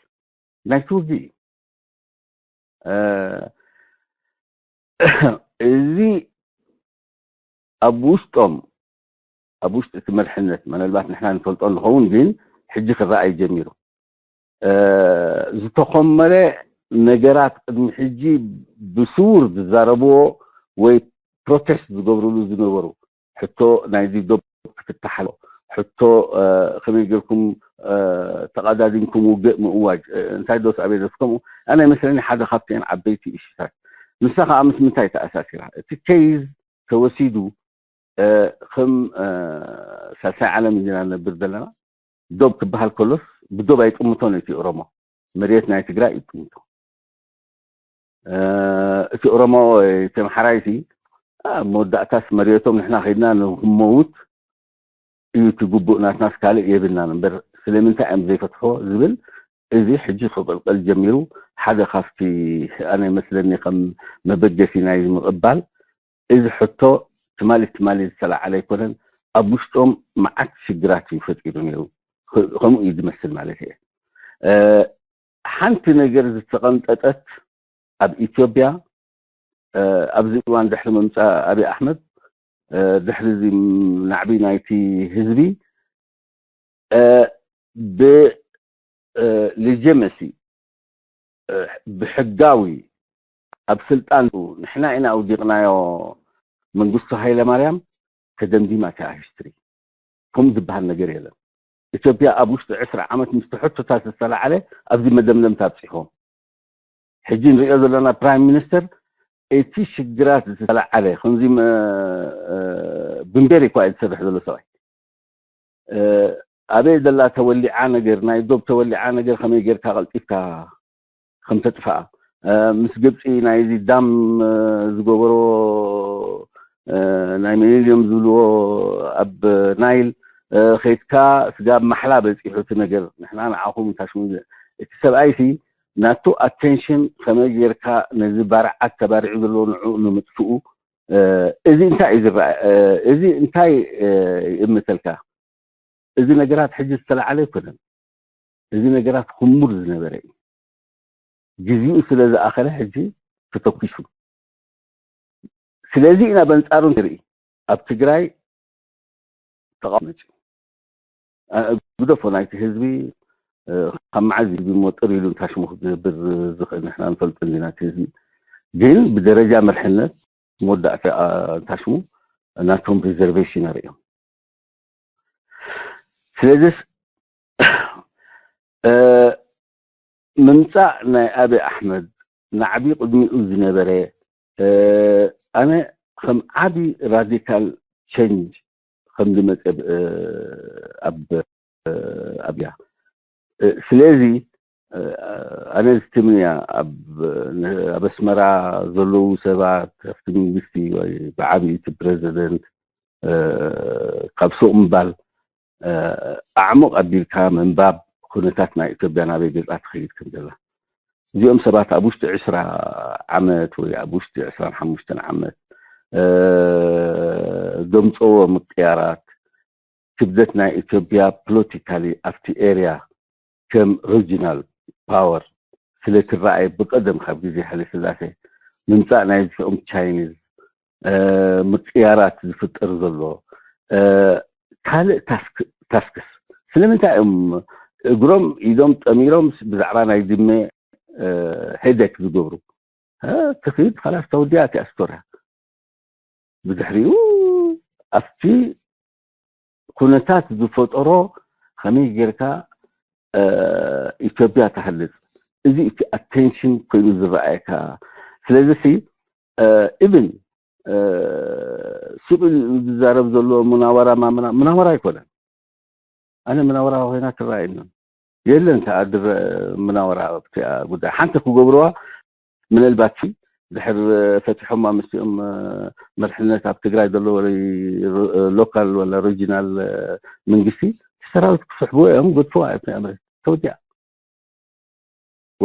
ናይቲ ውግእ እዩ እዚ ኣብ ውሽጦም ኣብ ውሽጢ እቲ መርሕነት መነልባት ንሕና ንፈልጦ ንኸውን ግን ሕጂ ክረኣይ ጀሚሩ ዝተኾመረ ነገራት ቅድሚ ሕጂ ብስውር ዝዛረብዎ ወይ ፕሮቴስት ዝገብርሉ ዝነበሩ ሕቶ ናይዚ ዶብ ክትተሓሎ ሕቶ ከመይ ጌርኩም ተቐዳዲምኩም ውግእ ምእዋጅ እንታይ ዶስ ኣበይ ዶስ ከምኡ ኣነ ይመስለኒ ሓደ ካብተን ዓበይቲ እሽታት ንሳ ከዓ ምስ ምንታይ ተኣሳሲራ እቲ ኬዝ ተወሲዱ ከም ሳልሳይ ዓለም እንዲና ነብር ዘለና ዶብ ክበሃል ከሎስ ብዶብ ኣይጥምቶን እቲ ኦሮሞ መሬት ናይ ትግራይ ይጥምቶ እቲ ኦሮሞ እቲ ኣምሓራይ ሲ መወዳእታስ መሬቶም ንሕና ከይድና ንክመውት እዩ እቲ ግቡእ ናትናስ ካልእ የብልናን እምበር ስለምንታይ እዮም ዘይፈትሖ ዝብል እዚ ሕጂ ክቕልቀል ጀሚሩ ሓደ ካብቲ ኣነ መስለኒ ከም መበገሲ ናይ ምቕባል እዚ ሕቶ ትማሊ ትማሊ ዝተለዓለ ኣይኮነን ኣብ ውሽጦም መዓት ሽግራት እዩ ፈጢሩ ነይሩ ከምኡ እዩ ዝመስል ማለት እየ ሓንቲ ነገር ዝተቐንጠጠት ኣብ ኢትዮጵያ ኣብዚ እዋን ድሕሪ ምምፃእ ኣብይ ኣሕመድ ድሕሪ እዚ ናዕቢ ናይቲ ህዝቢ ብሊጀመሲ ብሕጋዊ ኣብ ስልጣን ንሕና ኢና ኣውዲቕናዮ መንግስቱ ሃይለማርያም ተደምዲማ እቲኣ ሂስትሪ ከምኡ ዝበሃል ነገር የለን ኢትዮጵያ ኣብ ውሽጢ ዕስራ ዓመት ምስ ሕቶታት ዝተለዓለ ኣብዚ መደምደምታ ኣብፂሖም ሕጂ ንሪኦ ዘለና ፕራይም ሚኒስተር እቲ ሽግራት ዝተለዓለ ከምዚ ብንቤር እኳ እዩ ዝሰርሕ ዘሎ ሰብኣይ ኣበይ ዘላ ተወሊዓ ነገር ናይ ዶብ ተወሊዓ ነገር ከመይ ጌርካ ቀልጢፍካ ከም ተጥፍኣ ምስ ግብፂ ናይዚ ዳም ዝገበሮ ናይ ሚሊኒየም ዝብልዎ ኣብ ናይል ከይድካ ስጋብ ማሕላ በፂሑ እቲ ነገር ንሕና ንዓኹም ታሽሙ እቲ ሰብኣይ ሲ ናቱ ኣቴንሽን ከመይ ጌርካ ነዚ ባርዓት ተባሪዑ ዘለዎ ንዑ ንምጥፍኡ እዚ እንታይ እዩ ዝረኣ እዚ እንታይ ይእምተልካ እዚ ነገራት ሕጂ ዝተለዓለ ኣይኮነን እዚ ነገራት ክሙር ዝነበረ እዩ ግዜኡ ስለ ዝኣኸለ ሕጂ ተተኪሱ ስለዚ ኢና በንፃሩ ንርኢ ኣብ ትግራይ ተቃውሞ መፅዩ ግደፎ ናይቲ ህዝቢ ካብ መዓዝ ህዝቢ ሞጥር ኢሉ እንታሽሙ ክገብር ዝኽእል ንሕና ንፈልጦ እንዲና እቲ ህዝቢ ግን ብደረጃ መርሕነት መወዳእታ እንታሽሙ ናቶም ሪዘርቬሽን ኣርእዮም ስለዚስ ምምፃእ ናይ ኣብይ ኣሕመድ ናዕቢ ቅድሚኡ ዝነበረ ኣነ ከም ዓቢ ራዲካል ቸንጅ ከም ዝመፀ ኣብ ኣብያ ስለዚ ኣነ ዝትምንያ ኣብ ኣስመራ ዘለዉ ሰባት ኣብቲ መንግስቲ ወይ ብዓብዪ እቲ ፕረዚደንት ካብ ሱቕ ምባል ኣዕሙቕ ኣቢልካ ምንባብ ኩነታት ናይ ኢትዮጵያ ናበይ ገፃ ትኸይድ ከም ዘላ እዚኦም ሰባት ኣብ ውሽጢ ዕስራ ዓመት ወይ ኣብ ውሽጢ ዕስራን ሓሙሽተን ዓመት ዘምፀዎ ምቅያራት ክብደት ናይ ኢትዮጵያ ፖለቲካሊ ኣብቲ ኤርያ ከም ሪጂናል ፓወር ስለ ትረኣየ ብቀደም ካብ ግዜ ሃይለ ስላሴ ምምፃእ ናይ እዚኦም ቻይኒዝ ምቅያራት ዝፍጠር ዘሎ ካልእ ታስክስ ስለምንታይ እዮም እግሮም ኢዶም ጠሚሮም ብዛዕባ ናይ ድመ ሄደክ ዝገብሩ ትኽድ ካላስ ተወዲኣ እቲኣ ስቶርያ ብድሕሪኡ ኣብቲ ኩነታት ዝፈጠሮ ከመይ ጌርካ ኢትዮጵያ ትሃልፅ እዚ እቲ ኣቴንሽን ኮይኑ ዝረኣየካ ስለዚ ሲ ኢቭን ስቕ ዝዛረብ ዘሎ ሙናወራ ማመና ሙናወራ ኣይኮነን ኣነ ሙናወራ ኮይና ትረኣየኒ የለን ከኣ ምናወራ ኣብቲኣ ጉዳይ ሓንቲ ክገብርዋ ምናልባት ድሕር ፈቲሖማ ምስኦም መርሕነት ኣብ ትግራይ ዘሎ ወ ሎካል ወላ ሪጂናል መንግስቲ ሰራዊት ክስሕብዎ እዮም ገድፍዋ እዮም ተወዲኣ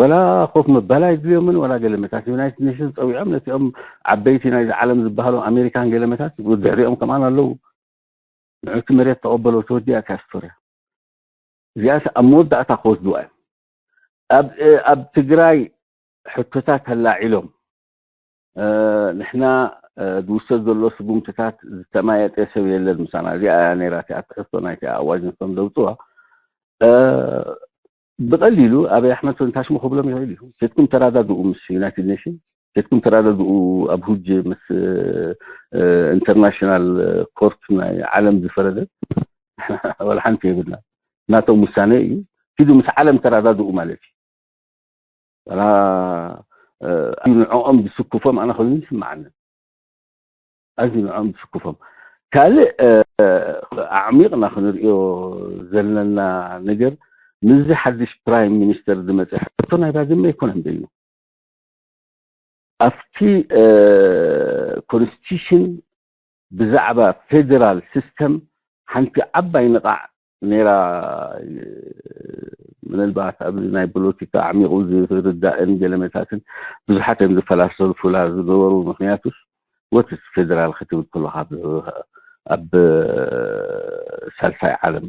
ወላ ኮፍ ምባል ኣይድልዮምን ወላ ገለመታት ዩናይትድ ኔሽንስ ፀዊዖም ነቲኦም ዓበይቲ ናይዚ ዓለም ዝበሃሉ ኣሜሪካን ገለመታት ድሕሪኦም ከማን ኣለዉ ንዑቲ መሬት ተቐበሎ ተወዲኣ እታ ስቶርያ እዚኣስ ኣብ መወዳእታ ክወስድዋ እዮም ኣብ ትግራይ ሕቶታት ኣላዒሎም ንሕና ዝውሰድ ዘሎ ስጉምትታት ዝተማየጠ ሰብ የለን ምሳና እዚኣ እያ ነይራ እቲኣ ትሕዝቶ ናይቲ ኣዋጅ ንሶም ዘውፅዋ ብቐሊሉ ኣበይ ኣሕመድ ፈንታሽሞ ክብሎም ይኽእል እዩ ሴትኩም ተራዳድኡ ምስ ዩናይትድ ኔሽን ሴትኩም ተራዳድኡ ኣብ ሁጅ ምስ ኢንተርናሽናል ኮርት ናይ ዓለም ዝፈረደ ንሕና ወላ ሓንቲ የብልና። ናቶም ውሳነ እዩ። ኪዱ ምስ ዓለም ተረዳድኡ ማለት እዩ። ወላ፣ እ፣ ኣዝዩ ንዕኦም ዝስክፎም ኣነ ኮይኑ ይስምዓኒ። ኣዝዩ ንዕኦም ዝስክፎም። ካልእ፣ እ፣ ኣዕሚቕና ክንርእዮ ዘለና ነገር፣ ምስዚ ሓድሽ ፕራይም ሚኒስተር ዝመጸ ሕቶ ናይ ባድመ ኣይኮነን በይኑ። ኣብቲ፣ እ፣ ኮንስቲቱሽን ብዛዕባ ፌደራል ሲስተም ሓንቲ ዓባይ ንቓዕ ነይራ። ምናልባት ኣብዚ ናይ ፖለቲካ ኣዕሚቑ ዝርዳእን ገለመታትን ብዙሓት እዮም ዝፈላሰፉላ ዝነበሩ። ምኽንያቱስ ወትስ ፌደራል ክትብል ከለኻ ኣብ፣ ኣብ ሳልሳይ ዓለም፣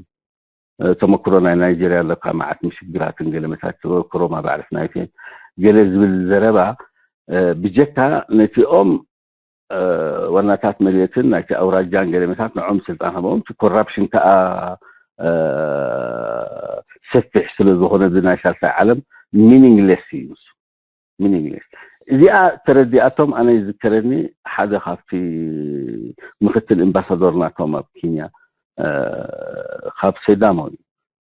እ፣ ተመክሮ ናይ ናይጄርያ ኣለካ፣ መዓት ምሽግራትን ገለመታት ተዘክሮማ ባዕልፍ ናይቲ ገለ ዝብል ዘረባ፣ እ፣ ብጀካ ነቲኦም፣ እ፣ ዋናታት መሬትን ናይቲ ኣውራጃን ገለመታት ንዖም ስልጣን ሃቦም፣ እቲ ኮራፕሽን ከኣ፣ እ፣ ሰፊሕ ስለ ዝኾነ፣ እዚ ናይ ሳልሳይ ዓለም ሚኒንግለስ እዩ። ሚኒንግለስ። እዚኣ ተረዲኣቶም፣ ኣነ ይዝከረኒ ሓደ ካብቲ ምክትል ኤምባሳዶር ናቶም ኣብ ኬንያ፣ እ፣ ካብ ሴዳሞ እዩ።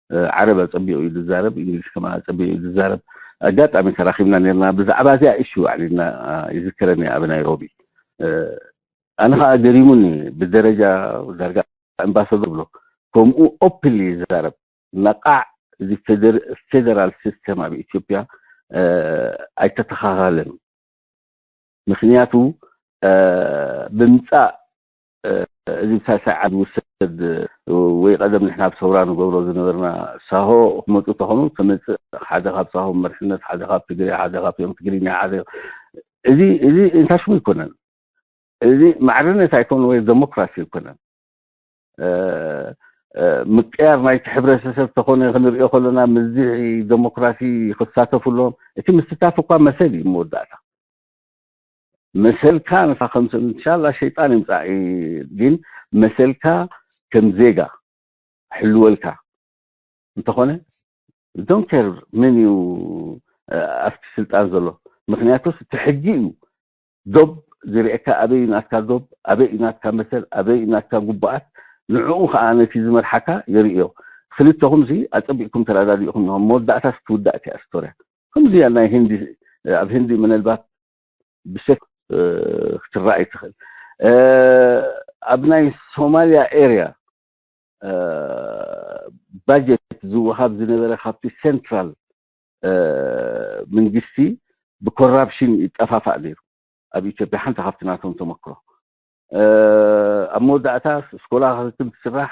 እ፣ ዓረብ ኣጸቢቑ እዩ ዝዛረብ፣ እንግሊዝ ከማ ኣጸቢቑ እዩ ዝዛረብ። ኣጋጣሚ ተራኺብና ነርና፣ ብዛዕባ እዚኣ ኢሹ ኣዕሊልና፣ እ፣ ይዝከረኒ ኣብ ናይሮቢ። እ፣ ኣነ ኸኣ ገሪሙኒ፣ ብደረጃ ዳርጋ ኣምባሳደር ብሎ፣ ከምኡ ኦፕንሊ ይዛረብ። ነቓዕ፣ እዚ ፌደር-፣ ፌደራል ሲስተም ኣብ ኢትዮጵያ፣ እ፣ ኣይተተኻኸለን። ምኽንያቱ፣ እ፣ ብምጻእ፣ እ፣ እዚ ብሳልሳይ ዓዲ ዝውሰድ ወይ ቀደም ንሕና ብሰውራ ንገብሮ ዝነበርና ሳሆ ክመጹ ተኾኑ፣ ተመጽእ ሓደ ካብ ሳሆ መርሕነት፣ ሓደ ካብ ትግሬ፣ ሓደ ካብ ዮም ትግርኛ፣ ሓደ፣ እዚ፣ እዚ እንታይ ሽሙ ኣይኮነን። እዚ ማዕርነት ኣይኮነ ወይ ደሞክራሲ ኣይኮነን። እ፣ እ፣ ምቅያር ናይቲ ሕብረተሰብ ተኾነ ክንሪኦ ከለና፣ ምስዚ ደሞክራሲ ክሳተፉሎም፣ እቲ ምስታፍ እኳ መሰል እዩ መወዳእታ። መሰልካ ንሳ ከም ሰብ፣ እንሻላ ሸይጣን ይምጻእ፣ ግን መሰልካ ከም ዜጋ ሕልወልካ እንተኾነ፣ ዶንት ኬር መን እዩ፣ እ፣ ኣብቲ ስልጣን ዘሎ። ምኽንያቱስ እቲ ሕጊ እዩ ዶብ ዝርእየካ፣ ኣበይ እዩ ናትካ ዶብ፣ ኣበይ እዩ ናትካ መሰል፣ ኣበይ እዩ ናትካ ግቡኣት። ንዕኡ ኸኣ ነቲ ዝመርሓካ የርእዮ። ክልተኹምሲ ኣጸቢቕኩም ተረዳዲእኩም ኢኹም። መወዳእታስ ትውዳእ እቲኣ ስቶርያ። ከምዚ እያ ናይ ህንዲ፣ ኣብ ህንዲ ምናልባት ብሰፍ፣ እ፣ ክትረኣይ ትኽእል። እ፣ ኣብ ናይ ሶማልያ ኤርያ፣ እ፣ ባጀት ዝወሃብ ዝነበረ ካብቲ ሴንትራል፣ እ፣ መንግስቲ ብኮራፕሽን ይጠፋፋእ ነይሩ። ኣብ ኢትዮጵያ ሓንቲ ካብቲ ናቶም ተመክሮ፣ እ፣ ኣብ መወዳእታ ስኮላርሽፕ ትስራሕ፣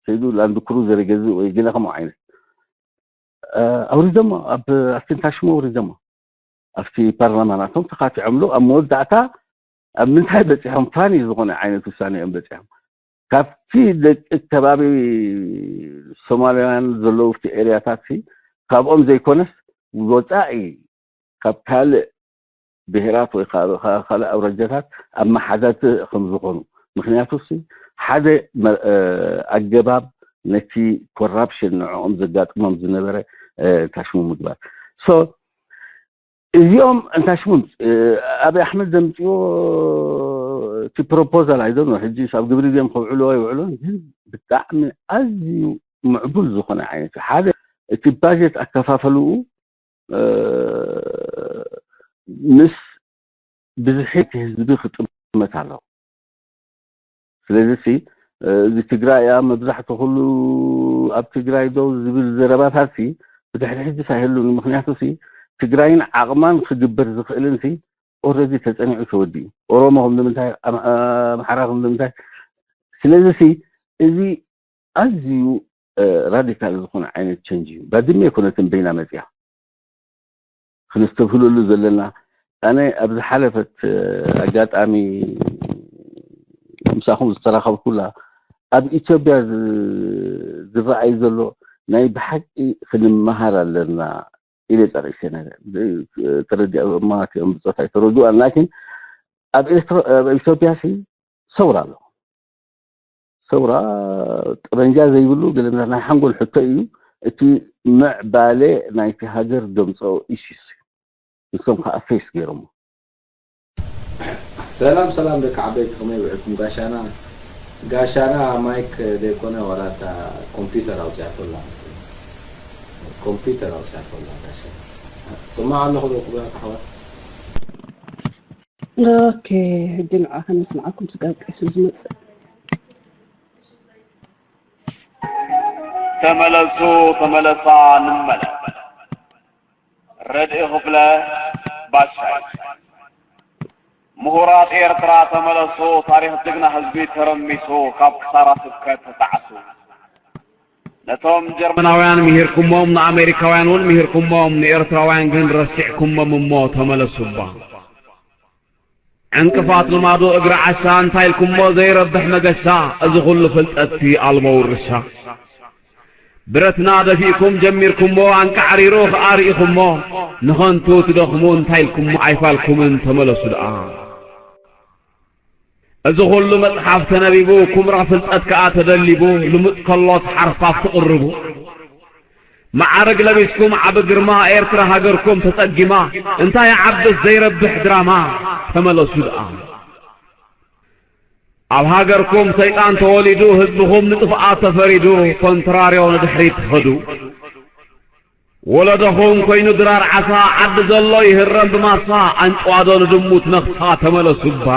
ከይዱ ላንድ ክሩዘር ይገዝእ ወይ ገለ ከምኡ ዓይነት፣ እ፣ ኣውሪዶሞ፣ ኣብ፣ ኣብቲ እንታይ ሽሙ ኣውሪዶሞ፣ ኣብቲ ፓርላማ ናቶም ተኻቲዖምሉ። ኣብ መወዳእታ ኣብ ምንታይ በጺሖም? ፋኒ ዝኾነ ዓይነት ውሳነ እዮም በጺሖም። ካብቲ ደቂ ከባቢ ሶማልያውያን ዘለዉ ኣብቲ ኤርያታት ሲ፣ ካብኦም ዘይኮነስ ወጻኢ ካብ ካልእ ብሄራት ወይ ካብ፣ ካብ ካልእ ኣውራጃታት ኣመሓዳድርቲ ከም ዝኾኑ። ምኽንያቱ ሲ፣ ሓደ መ-፣ እ፣ ኣገባብ ነቲ ኮራፕሽን ንዕኦም ዘጋጥሞም ዝነበረ፣ እ፣ እንታይ ሽሙ ምግባር። ሶ፣ እዚኦም እንታይ ሽሙ፣ እ፣ ኣብይ ኣሕመድ ዘምጽኦ እቲ ፕሮፖዛል፣ ኣይ ዶንት ኖ፣ ሕጂ ኣብ ግብሪ ድዮም ከውዕልዎ ይውዕሉን፣ ግን ብጣዕሚ ኣዝዩ ምዕቡል ዝኾነ ዓይነት ሓደ፣ እቲ ባጀት ኣከፋፈልኡ፣ እ፣ ምስ ብዝሒ ህዝቢ ክጥመት ኣለዎ። ስለዚ ሲ፣ እ፣ እዚ ትግራይ እያ መብዛሕትኡ ኩሉ ኣብ ትግራይ ዶ ዝብል ዘረባታት ሲ፣ ብድሕሪ ሕጂ ሳይህሉን። ምኽንያቱ ሲ፣ ትግራይን ዓቕማን ክግበር ዝኽእልን ሲ፣ ኦልሬዲ ተጸኒዑ ተወዲኡ። ኦሮሞ ከም ንምንታይ፣ ኣም-፣ ኣምሓራ ከም ንምንታይ። ስለዚ ሲ፣ እዚ ኣዝዩ፣ እ፣ ራዲካል ዝኾነ ዓይነት ቸንጅ እዩ። ባድመ ኣይኮነትን በይና መጽያ። ክነስተብህለሉ ዘለና። ኣነ ኣብ ዝሓለፈት፣ እ፣ ኣጋጣሚ ምሳኹም ዝተራኸብኩላ፣ ኣብ ኢትዮጵያ ዝ-፣ ዝረኣይ ዘሎ ናይ ብሓቂ ክንመሃር ኣለና ኢለ ጠቒሰ ነይረ። ተረዲኦም ማለት እዮም ብጾት ኣይተረድኡን። ላኪን ኣብ ኤርትራ፣ ኣብ ኢትዮጵያ ሲ ሰውራ ኣሎ። ሰውራ ጠበንጃ ዘይብሉ ገለ ናይ ሓንጎል ሕቶ እዩ። እቲ ምዕባለ ናይቲ ሃገር ደምጽኦ ኢሹስ እዩ። ንሶም ከኣ ፌስ ገይሮሞ። ሰላም ሰላም ደቂ ዓበይቲ፣ ከመይ ውዒልኩም ጋሻና? ጋሻና ማይክ ዘይኮነ ዋላ እታ ኮምፒውተር ኣውፅኣቶላ መስለኒ። ኮምፒውተር ኣውፅኣቶላ ጋሻና። ስማዕ ኣለኹ ዶ ክቡራት ኣሕዋት? ኦኬ፣ ሕጂ ንዓ ከነስምዓኩም ስጋብ ቀይሱ ዝመጽእ። ተመለሱ፣ ተመለሳ፣ ንመለስ። ረድኢ ክፍለ ባሻይ። ምሁራት ኤርትራ ተመለሱ፣ ታሪኽ ጅግና ህዝቢ ተረሚሱ፣ ካብ ክሳራ ስብከት ተጣዕሱ። ነቶም ጀርመናውያን ምሂርኩሞም፣ ንኣሜሪካውያን እውን ምሂርኩሞም፣ ንኤርትራውያን ግን ረሲዕኩሞም እሞ ተመለሱ እባ። ዕንቅፋት ልማዱ እግሪ ዓሻ፣ እንታይ ኢልኩሞ ዘይረብሕ መገሻ፣ እዚ ኩሉ ፍልጠትሲ ኣልቦ ውርሻ። ብረትና ደፊእኩም ጀሚርኩሞ፣ ኣንቃዕሪሩ ኸኣ ርኢኹሞ፣ ንኸንቱ ትደኽሙ እንታይ ኢልኩሞ ኣይፋልኩምን ተመለሱ ደኣ። እዚ ኩሉ መጽሓፍ ተነቢቡ፣ ኩምራ ፍልጠት ከኣ ተደሊቡ፣ ልሙጽ ከሎስ ሓርፋፍ ትቕርቡ። መዓርግ ለቢስኩም ዓቢ ግርማ፣ ኤርትራ ሃገርኩም ተጸጊማ፣ እንታይ ዓብስ ዘይረብሕ ድራማ፣ ተመለሱ ደኣ። ኣብ ሃገርኩም ሰይጣን ተወሊዱ፣ ህዝብኹም ንጥፍኣት ተፈሪዱ፣ ኮንትራርዮ ንድሕሪት ትኸዱ። ወለዶኹም ኮይኑ ድራር ዓሳ፣ ዓዲ ዘሎ ይህረም ብማሳ፣ ኣንጭዋዶ ንድሙ ትነኽሳ፣ ተመለሱ እባ።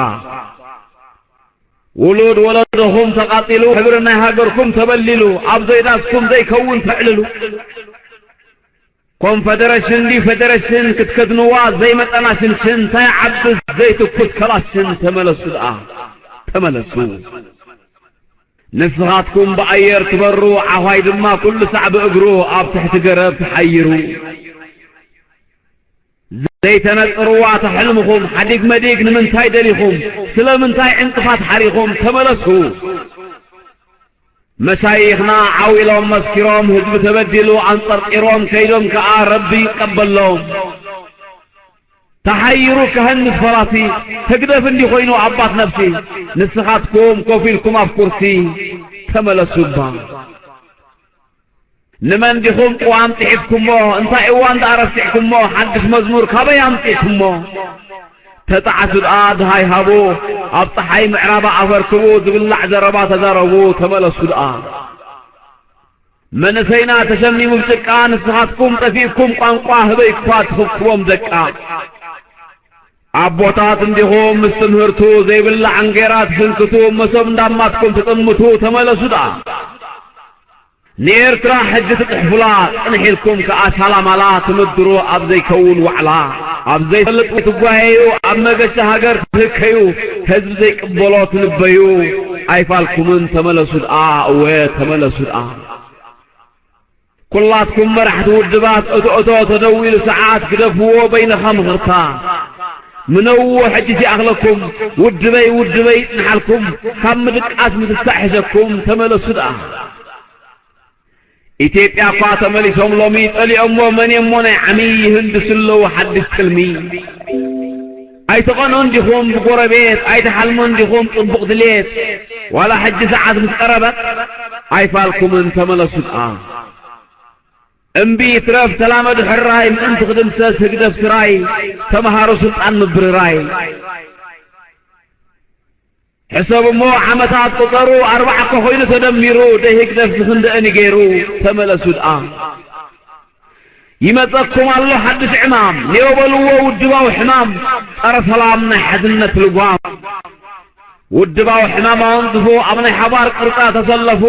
ውሉድ ወለዶኹም ተቓጺሉ፣ ሕብሪ ናይ ሃገርኩም ተበሊሉ፣ ኣብ ዘይዳስኩም ዘይከውን ተዕልሉ። ኮንፈደረሽን ድዩ ፌደረሽን ክትከድንዋ ዘይመጠና ሽንሽን፣ እንታይ ዓብስ ዘይትኩስ ከላሽን፣ ተመለሱ ደኣ፣ ተመለሱ። ንስኻትኩም ብኣየር ትበሩ፣ ዓዃይ ድማ ኩሉ ሳዕ ብእግሩ ኣብ ትሕቲ ገረብ ተሓይሩ። ዘይተነጽርዋ እታ ሕልምኹም፣ ሓዲግ መዲግ ንምንታይ ደሊኹም? ስለምንታይ ዕንቅፋት ሓሪኹም? ተመለሱ። መሻይኽና ዓው ኢሎም መስኪሮም፣ ህዝቢ ተበዲሉ ኣንጠርጢሮም፣ ከይዶም ከኣ ረቢ ይቀበሎም። ተሓይሩ ከሀንስ ፈላሲ፣ ህግደፍ እንዲ ኮይኑ ኣባት ነፍሲ፣ ንስኻትኩም ኮፍ ኢልኩም ኣብ ኩርሲ፣ ተመለሱ እባ። ንመን ዲኹም ቅዋም ጽሒፍኩሞ? እንታይ እዋን ደኣ ረሲዕኩሞ? ሓድሽ መዝሙር ካበይ ኣምጺእኩሞ? ተጣዕሱ ደኣ ድሃይ ሃቡ፣ ኣብ ጸሓይ ምዕራባ ኣፈርክቡ፣ ዝብላዕ ዘረባ ተዛረቡ፣ ተመለሱ ደኣ። መንእሰይና ተሸሚሙ ብጭቃ፣ ንስኻትኩም ጠፊእኩም ቋንቋ፣ ህበይ እኳ ትኽብክቦም ደቃ። ኣቦታት እንዲኹም ምስ ትምህርቱ፣ ዘይብላዕ እንጌራ ትስንክቱ፣ መሶብ እንዳማትኩም ትጥምቱ፣ ተመለሱ ደኣ። ንኤርትራ ሕጂ ትጽሕፉላ፣ ጽንሕ ኢልኩም ከኣ ሻላማላ ትምድሩ ኣብ ዘይከውን ዋዕላ። ኣብ ዘይፈልጥ ትጓየዩ፣ ኣብ መገሻ ሃገር ትህከዩ፣ ህዝቢ ዘይቅበሎ ትንበዩ፣ ኣይፋልኩምን ተመለሱ ደኣ፣ እወ ተመለሱ ደኣ። ኩላትኩም መራሕቲ ውድባት እቶ እቶ ተደዊሉ ሰዓት ግደፍዎ በይንኻ ምኽርታ። ምነው ሕጂስ ይኣኽለኩም፣ ውድበይ ውድበይ ይጽንሓልኩም፣ ካብ ምድቃስ ምትሳእ ሕሸኩም፣ ተመለሱ ደኣ። ኢትዮጵያ እኳ ተመሊሶም ሎሚ ጸሊኦሞ መን እሞ ናይ ዓሚ ይህንድሱ ኣለዉ ሓድሽ ትልሚ። ኣይትቐንኡን ዲኹም ብጎረቤት፣ ኣይትሓልሙን ዲኹም ጽቡቕ ድሌት፣ ዋላ ሕጂ ሰዓት ምስ ቀረበት ኣይፋልኩምን ተመለሱ ደኣ። እምቢ ይትረፍ ተላመዱ ሕራይ፣ ምእንቲ ክድምሰስ ህግደፍ ስራይ፣ ተምሃሩ ስልጣን ምብርራይ። ሕሰቡ እሞ ዓመታት ቁጸሩ፣ ኣርባዓ እኮ ኮይኑ ተደሚሩ፣ ደይ ህግደፍ ዝኽንደእኒ ገይሩ፣ ተመለሱ ደኣ። ይመጸኩም ኣሎ ሓድሽ ዕማም፣ ኔው በልዎ ውድባዊ ሕማም፣ ጸረ ሰላም ናይ ሓድነት ልጓም። ውድባዊ ሕማም ኣወንዝፉ፣ ኣብ ናይ ሓባር ቅርጻ ተሰለፉ፣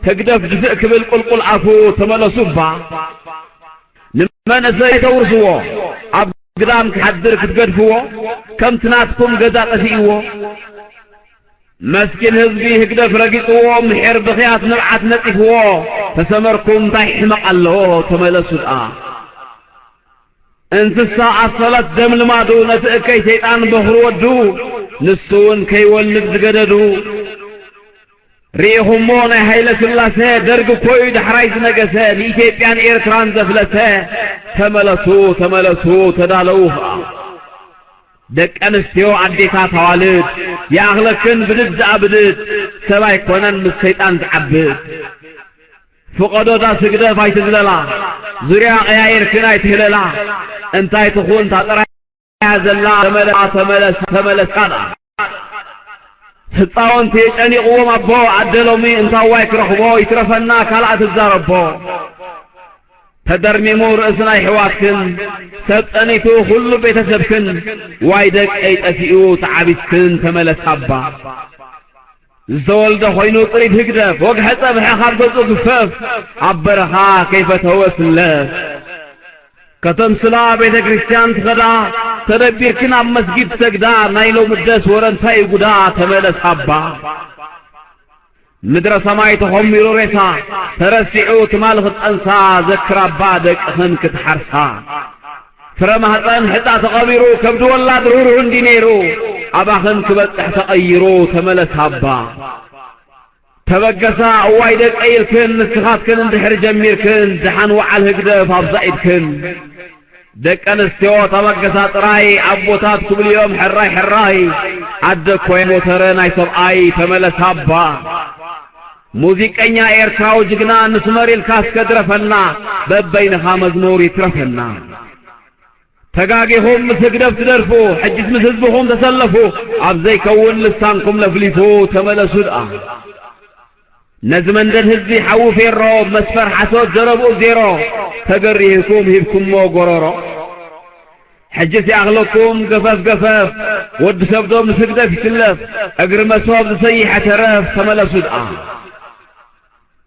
ህግደፍ ድፍእ ክብል ቁልቁል ኣፉ፣ ተመለሱ እባ። ንመንእሰይ ተውርስዎ፣ ኣብ ግዳም ክሓድር ክትገድፍዎ፣ ከምቲ ናትኩም ገዛ ጠፊእዎ። መስኪን ህዝቢ ህግደፍ ረጊጽዎ፣ ምሒር ብኽያት ንብዓት ነጺፍዎ፣ ተሰመርኩም እንታይ ሕመቕ ኣለዎ፣ ተመለሱ ደኣ። እንስሳ ኣሰለት ደም ልማዱ፣ ነቲ እከይ ሰይጣን በኹሪ ወዱ፣ ንሱ እውን ከይወልድ ዝገደዱ። ርኢኹሞ ናይ ሃይለ ስላሰ፣ ደርግ እኮ እዩ ዳሕራይ ዝነገሰ፣ ንኢትዮጵያን ኤርትራን ዘፍለሰ። ተመለሱ፣ ተመለሱ፣ ተዳለዉ ኸኣ። ደቂ ኣንስትዮ ኣዴታት ኣዋልድ፣ ይኣኽለክን ብድድ ዝኣ ብድድ፣ ሰብ ኣይኮነን ምስ ሰይጣን ዝዓብድ። ፍቐዶ ዳስ ህግደፍ ኣይትዝለላ፣ ዙርያ ቀያይርክን ኣይትህለላ፣ እንታይ ትኹን እታ ጥራይ እያ ዘላ፣ ተመለሳ፣ ተመለሳ፣ ተመለሳ ደኣ። ህፃውንቲ ጨኒቕዎም ኣቦ ኣደ ሎሚ እንታዋይ ክረኽቦ ይትረፈና ካልኣ ትዛረቦ። ተደርሚሙ ርእሲ ናይ ኣሕዋትክን ሰብ ጸኒቱ ኩሉ ቤተሰብክን ዋይ ደቀይ ጠፊኡ ተዓቢስክን ተመለስ ኣባ። ዝተወልደ ኮይኑ ጥሪት ህግደፍ ወግሐ ጸብሐ ካብ ገጹ ግፈፍ ኣብ በረኻ ከይፈተወ ስለፍ። ከተምስላ ቤተ ክርስቲያን ትኸዳ ተደቢርክን ኣብ መስጊድ ትሰግዳ ናይ ሎሚ ደስ ወረ እንታይ እዩ ጉዳ ተመለስ ኣባ። ምድረ ሰማይ ተኾሚሩ ሬሳ ተረሲዑ ትማል ክትጠንሳ ዘክር ኣባ ደቅኽን ክትሓርሳ። ፍረ ማህፀን ሕፃ ተቐቢሩ ከብዲ ወላድ ርህሩህ እንዲ ነይሩ ኣባኽን ክበፅሕ ተቐይሩ ተመለስ ኣባ። ተበገሳ እዋይ ደቀይ ኢልክን ንስኻትክን እንድሕር ጀሚርክን ደሓን ወዓል ህግደፍ ኣብዛ ኢድክን። ደቂ ኣንስትዮ ተበገሳ ጥራይ ኣቦታት ክብልዮም ሕራይ ሕራይ ኣደ እኮ ሞተረ ናይ ሰብኣይ ተመለስ ኣባ። ሙዚቀኛ ኤርትራዊ ጅግና ንስመር ኢልካ እስከ ድረፈና በበይንኻ መዝሙር ይትረፈና። ተጋጊኹም ምስ ህግደፍ ትደርፉ ሕጅስ ምስ ህዝብኹም ተሰለፉ። ኣብ ዘይከውን ልሳንኩም ለፍሊፉ ተመለሱ ደኣ። ነዚ መንደድ ህዝቢ ሓዊ ፌሮ መስፈር ሓሶት ዘረብኡ ዜሮ ተገሪህኩም ሂብኩሞ ጎረሮ። ሕጅስ ይኣኽለኩም ገፈፍ ገፈፍ ወዲ ሰብ ዶ ምስ ህግደፍ ይስለፍ እግሪ መሶብ ዝሰይሐ ተረፍ ተመለሱ ደኣ።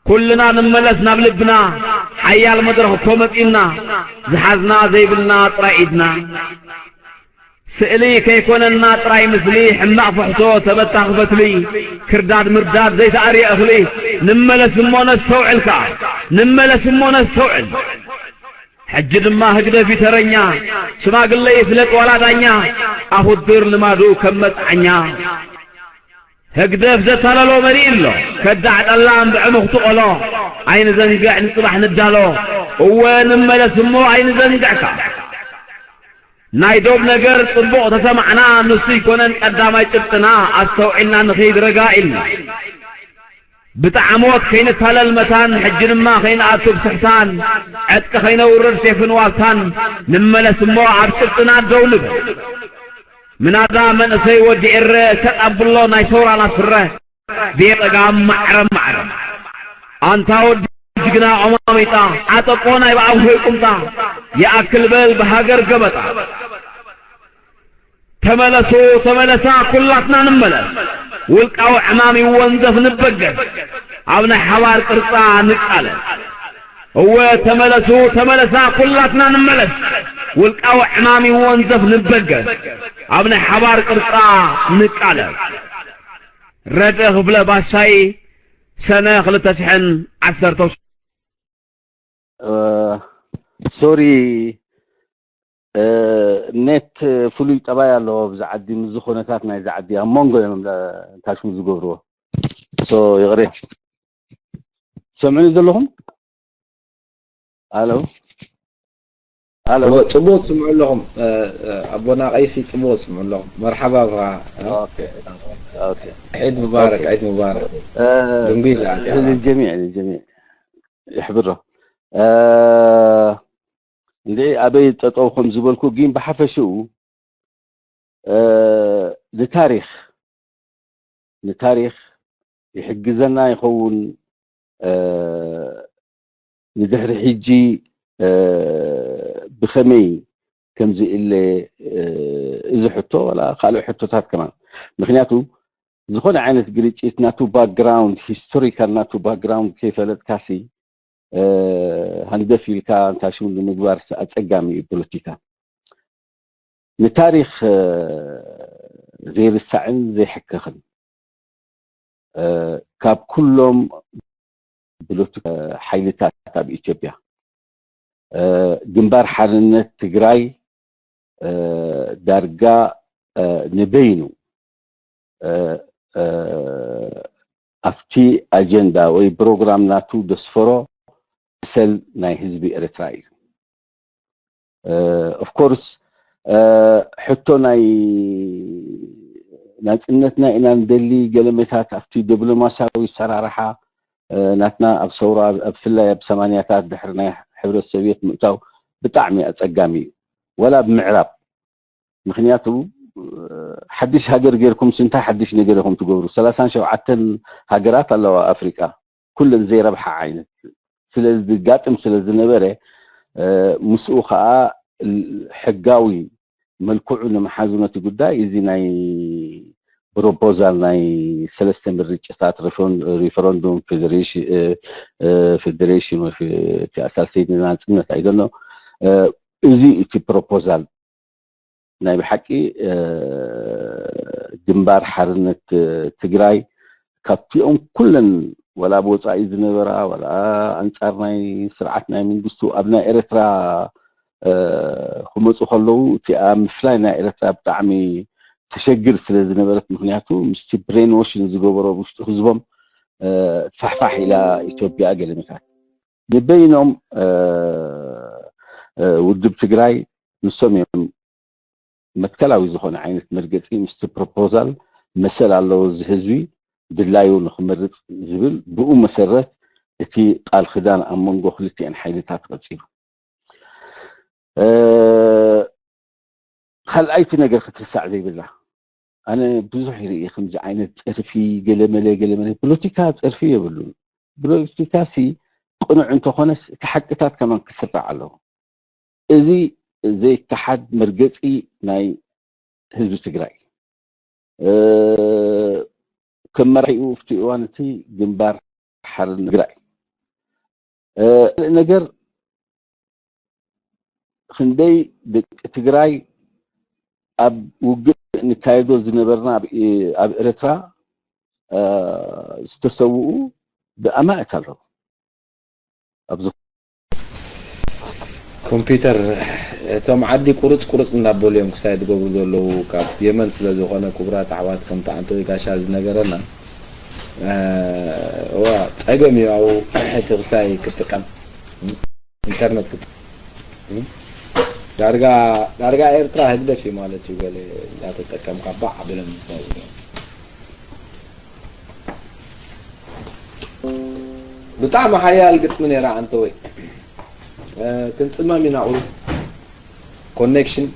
ኩልና ንመለስ ናብ ልብና ሓያል መድረኽ እኮ መጺና ዝሓዝና ዘይብልና ጥራይ ኢድና። ስእሊ ከይኮነና ጥራይ ምስሊ ሕማቕ ፍሕሶ ተበታኺ ፈትሊ ክርዳድ ምርዳድ ዘይተኣርየ እኽሊ። ንመለስ እሞ ነስተውዕል ከኣ ንመለስ እሞ ነስተውዕል። ሕጂ ድማ ህግደፍ እዩ ተረኛ ሽማግለ ይፍለጥ ዋላ ዳኛ ኣኹድር ልማዱ ከም መጽዓኛ። ህግደፍ ዘታለሎ መሊኡ ኣሎ ከዳዕ ጠላም ብዕሙኽቲ ቆሎ። ኣይንዘንግዕ ንጽባሕ ንዳሎ እወ ንመለስ እሞ ኣይንዘንግዕካ። ናይ ዶብ ነገር ጽቡቕ ተሰማዕና ንሱ ይኮነን ቀዳማይ ጭብጥና ኣስተውዒልና ንኺድ ረጋ ኢልና። ብጣዕሞት ከይንታለል መታን ሕጂ ድማ ከይንኣቱ ብስሕታን ዕጥቂ ከይነውርድ ሴፍን ዋልታን ንመለስ እሞ ኣብ ጭብጥና ደው ንብል። ምናዳ መንእሰይ ወዲ ኤረ ሸጥ ኣብሎ ናይ ሰውራና ስረ ብየጸጋም ማዕረ ማዕረ ኣንታ ወዲ ጅግና ኦማሚጣ ዓጠቆ ናይ ብኣንኮይ ቁምጣ ይኣክል በል ብሃገር ገበጣ። ተመለሱ ተመለሳ ኩላትና ንመለስ ውልቃዊ ዕማም ይወንዘፍ ንበገስ ኣብ ናይ ሓባር ቅርጻ ንቃለስ። እወ ተመለሱ ተመለሳ ኩላትና ንመለስ ውልቃዊ ዕማም ይወንዘፍ ንበገስ ኣብ ናይ ሓባር ቅርጻ ንቃለስ። ረድእ ክፍለ ባሻይ ሰነ ክልተ ሽሕን ዓሰርተ። ሶሪ ኔት ፍሉይ ጠባይ ኣለዎ ኣብዚ ዓዲ ምስ ዝኾነታት ናይዚ ዓዲ ኣብ መንጎ እዮም ታሽሙ ዝገብርዎ። ይቕሬ ሰምዑኒ ዘለኹም? ኣሎ ኣሎ ጽቡቅ ትስምዑ ኣለኹም። ኣቦና ቀይሲ ጽቡቅ ትስምዑ ኣለኹም። መርሓባ ብኻ። ዒድ ሙባረክ ዒድ ሙባረክ። ድንጉይ للجميع للجميع يحبره እንዴ ኣበይ ጠጠው ከም ዝበልኩ ግን ብሓፈሽኡ ንታሪኽ ንታሪኽ ይሕግዘና ይኸውን። ንድሕሪ ሕጂ ብኸመይ ከምዚ ኢለ እዚ ሕቶ ዋላ ካልእ ሕቶታት ከማን ምክንያቱ ዝኾነ ዓይነት ግርጭት ናቱ ባክግራውንድ ሂስቶሪካል ናቱ ባክግራውንድ ከይፈለጥካሲ ሃንደፍ ኢልካ እንታይ ሽሙ ንምግባር ኣፀጋሚ እዩ ፖለቲካ። ንታሪኽ ዘይርሳዕን ዘይሕከኽን ካብ ኩሎም ብሎቱ ሓይልታት ኣብ ኢትዮጵያ ግንባር ሓርነት ትግራይ ዳርጋ ንበይኑ ኣብቲ ኣጀንዳ ወይ ፕሮግራም ናቱ ዘስፈሮ መሰል ናይ ህዝቢ ኤርትራ እዩ። ኦፍኮርስ ሕቶ ናይ ናፅነትና ኢና ንደሊ ገለመታት ኣብቲ ዲፕሎማሲያዊ ሰራርሓ ናትና ኣብ ሰውራ ብፍላይ ኣብ ሰማንያታት ድሕሪ ናይ ሕብረት ሶቪየት ምእታው ብጣዕሚ ኣፀጋሚ እዩ። ወላ ኣብ ምዕራብ ምክንያቱ ሓድሽ ሃገር ጌርኩም እንታይ ሓድሽ ነገር ኢኹም ትገብሩ? ሰላሳን ሸውዓተን ሃገራት ኣለዋ ኣፍሪቃ፣ ኩለን ዘይረብሓ ዓይነት ስለ ዝጋጥም ስለ ዝነበረ፣ ምስኡ ከዓ ሕጋዊ መልክዑ ንምሓዙ ነቲ ጉዳይ እዚ ናይ ፕሮፖዛል ናይ ሰለስተ ምርጫታት፣ ሪፈረንዱም፣ ፌደሬሽን ወይ ኣሳልሰይቲ ናፅነት ኣይደኖ፣ እዚ እቲ ፕሮፖዛል ናይ ብሓቂ ግንባር ሓርነት ትግራይ ካብቲኦም ኩለን ዋላ ብወፃኢ ዝነበራ ዋላ ኣንፃር ናይ ስርዓት ናይ መንግስቱ ኣብ ናይ ኤርትራ ክመፁ ከለዉ እቲኣ ምፍላይ ናይ ኤርትራ ብጣዕሚ ተሸግር ስለ ዝነበረት፣ ምክንያቱ ምስቲ ብሬንዎሽን ዝገበሮ ውሽጢ ህዝቦም ፋሕፋሕ ኢላ ኢትዮጵያ ገለመታት። ንበይኖም ውድብ ትግራይ ንሶም እዮም መትከላዊ ዝኾነ ዓይነት መርገፂ ምስቲ ፕሮፖዛል መሰል ኣለዎ፣ እዚ ህዝቢ ድላዩ ንክመርፅ ዝብል፣ ብኡ መሰረት እቲ ቃል ክዳን ኣብ መንጎ ክልቲአን ሓይልታት ቀፂሉ። ካልኣይቲ ነገር ክትርሳዕ ዘይብላ፣ ኣነ ብዙሕ ይርኢ ከምዚ ዓይነት ፀርፊ፣ ገለመለ ገለመለ። ፖለቲካ ፀርፊ የብሉን። ፖለቲካ ሲ ቅኑዕ እንተኾነስ እቲ ሓቅታት ከማን ክስራዕ ኣለዎ። እዚ ዘይከሓድ መርገፂ ናይ ህዝቢ ትግራይ፣ ከም መራሒኡ ኣብቲ እዋን እቲ ግንባር ሓርነት ትግራይ፣ ካልእ ነገር ክንደይ ደቂ ትግራይ ኣብ ውግእ ንካየዶ ዝነበርና ኣብ ኤርትራ ዝተሰውኡ ብኣማእት ኣለዉ። ኣብዚ ኮምፒውተር እቶም ዓዲ ቁርፅ ቁርፅ እንዳበሉ እዮም ክሳይ ዝገብሩ ዘለዉ። ካብ የመን ስለ ዝኾነ ክቡራት ኣሕዋት ከምቲ ኣንቶይ ጋሻ ዝነገረና፣ እዋ ፀገም እዩ ኣብኡ እቲ ክሳይ ክጥቀም ኢንተርነት ክጥቀም። ዳርጋ ዳርጋ ኤርትራ ህግደፍ እዩ ማለት እዩ። ገለ እንዳተጠቀምካ ባዕ ብለን ብጣዕሚ ሓያል ግጥሚ ነይራ ኣንተወይ። ክንፅመም ኢና ቁሩብ ኮኔክሽን፣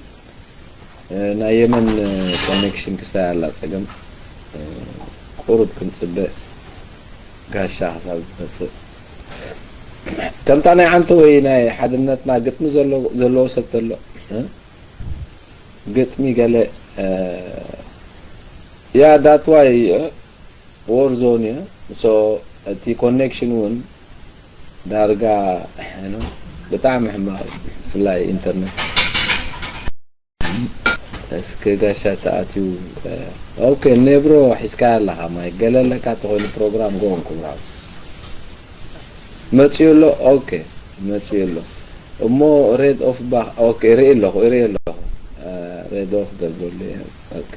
ናይ የመን ኮኔክሽን ክስታይ ኣላ ፀገም። ቁሩብ ክንፅበ ጋሻ ክሳብ ዝመፅእ። ከምታ ናይ ኣንተወይ ናይ ሓድነትና ግጥሚ ዘለዎ ሰብ ተሎ ግጥሚ ገለ ያ ዳትዋይ ወር ዞን እዩ። ሶ እቲ ኮኔክሽን እውን ዳርጋ ብጣዕሚ ሕማቕ፣ ብፍላይ ኢንተርነት። እስከ ጋሻ ተኣትዩ። ኦኬ ኔብሮ ሒዝካ ኣለኻ ማይ ገለ ኣለካ ተኾይኑ ፕሮግራም ጎን ክብራው መፅኡ ኣሎ። ኦኬ መፅኡ ኣሎ እሞ ሬድ ኦፍ ባክ። ኦኬ ርኢ ኣለኹ ርኢ ኣለኹ። ሬድ ኦፍ ገብረሉ። ኦኬ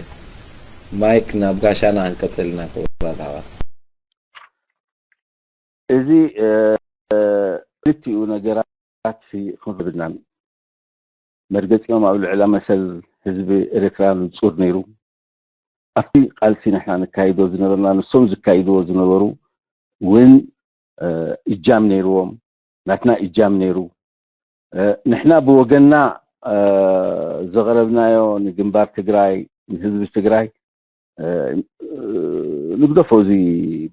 ማይክ ናብ ጋሻና ክንቀፅል ኢና ክቡራት ኣሕዋት። እዚ ክልቲኡ ነገራት ክንርብናን መርገፂኦም ኣብ ልዕላ መሰል ህዝቢ ኤርትራ ንፁር ነይሩ። ኣብቲ ቃልሲ ንሕና ንካይዶ ዝነበርና ንሶም ዝካይድዎ ዝነበሩ እውን እጃም ነይርዎም፣ ናትና እጃም ነይሩ። ንሕና ብወገንና ዘቕረብናዮ ንግንባር ትግራይ ንህዝቢ ትግራይ ንግደፎ፣ እዚ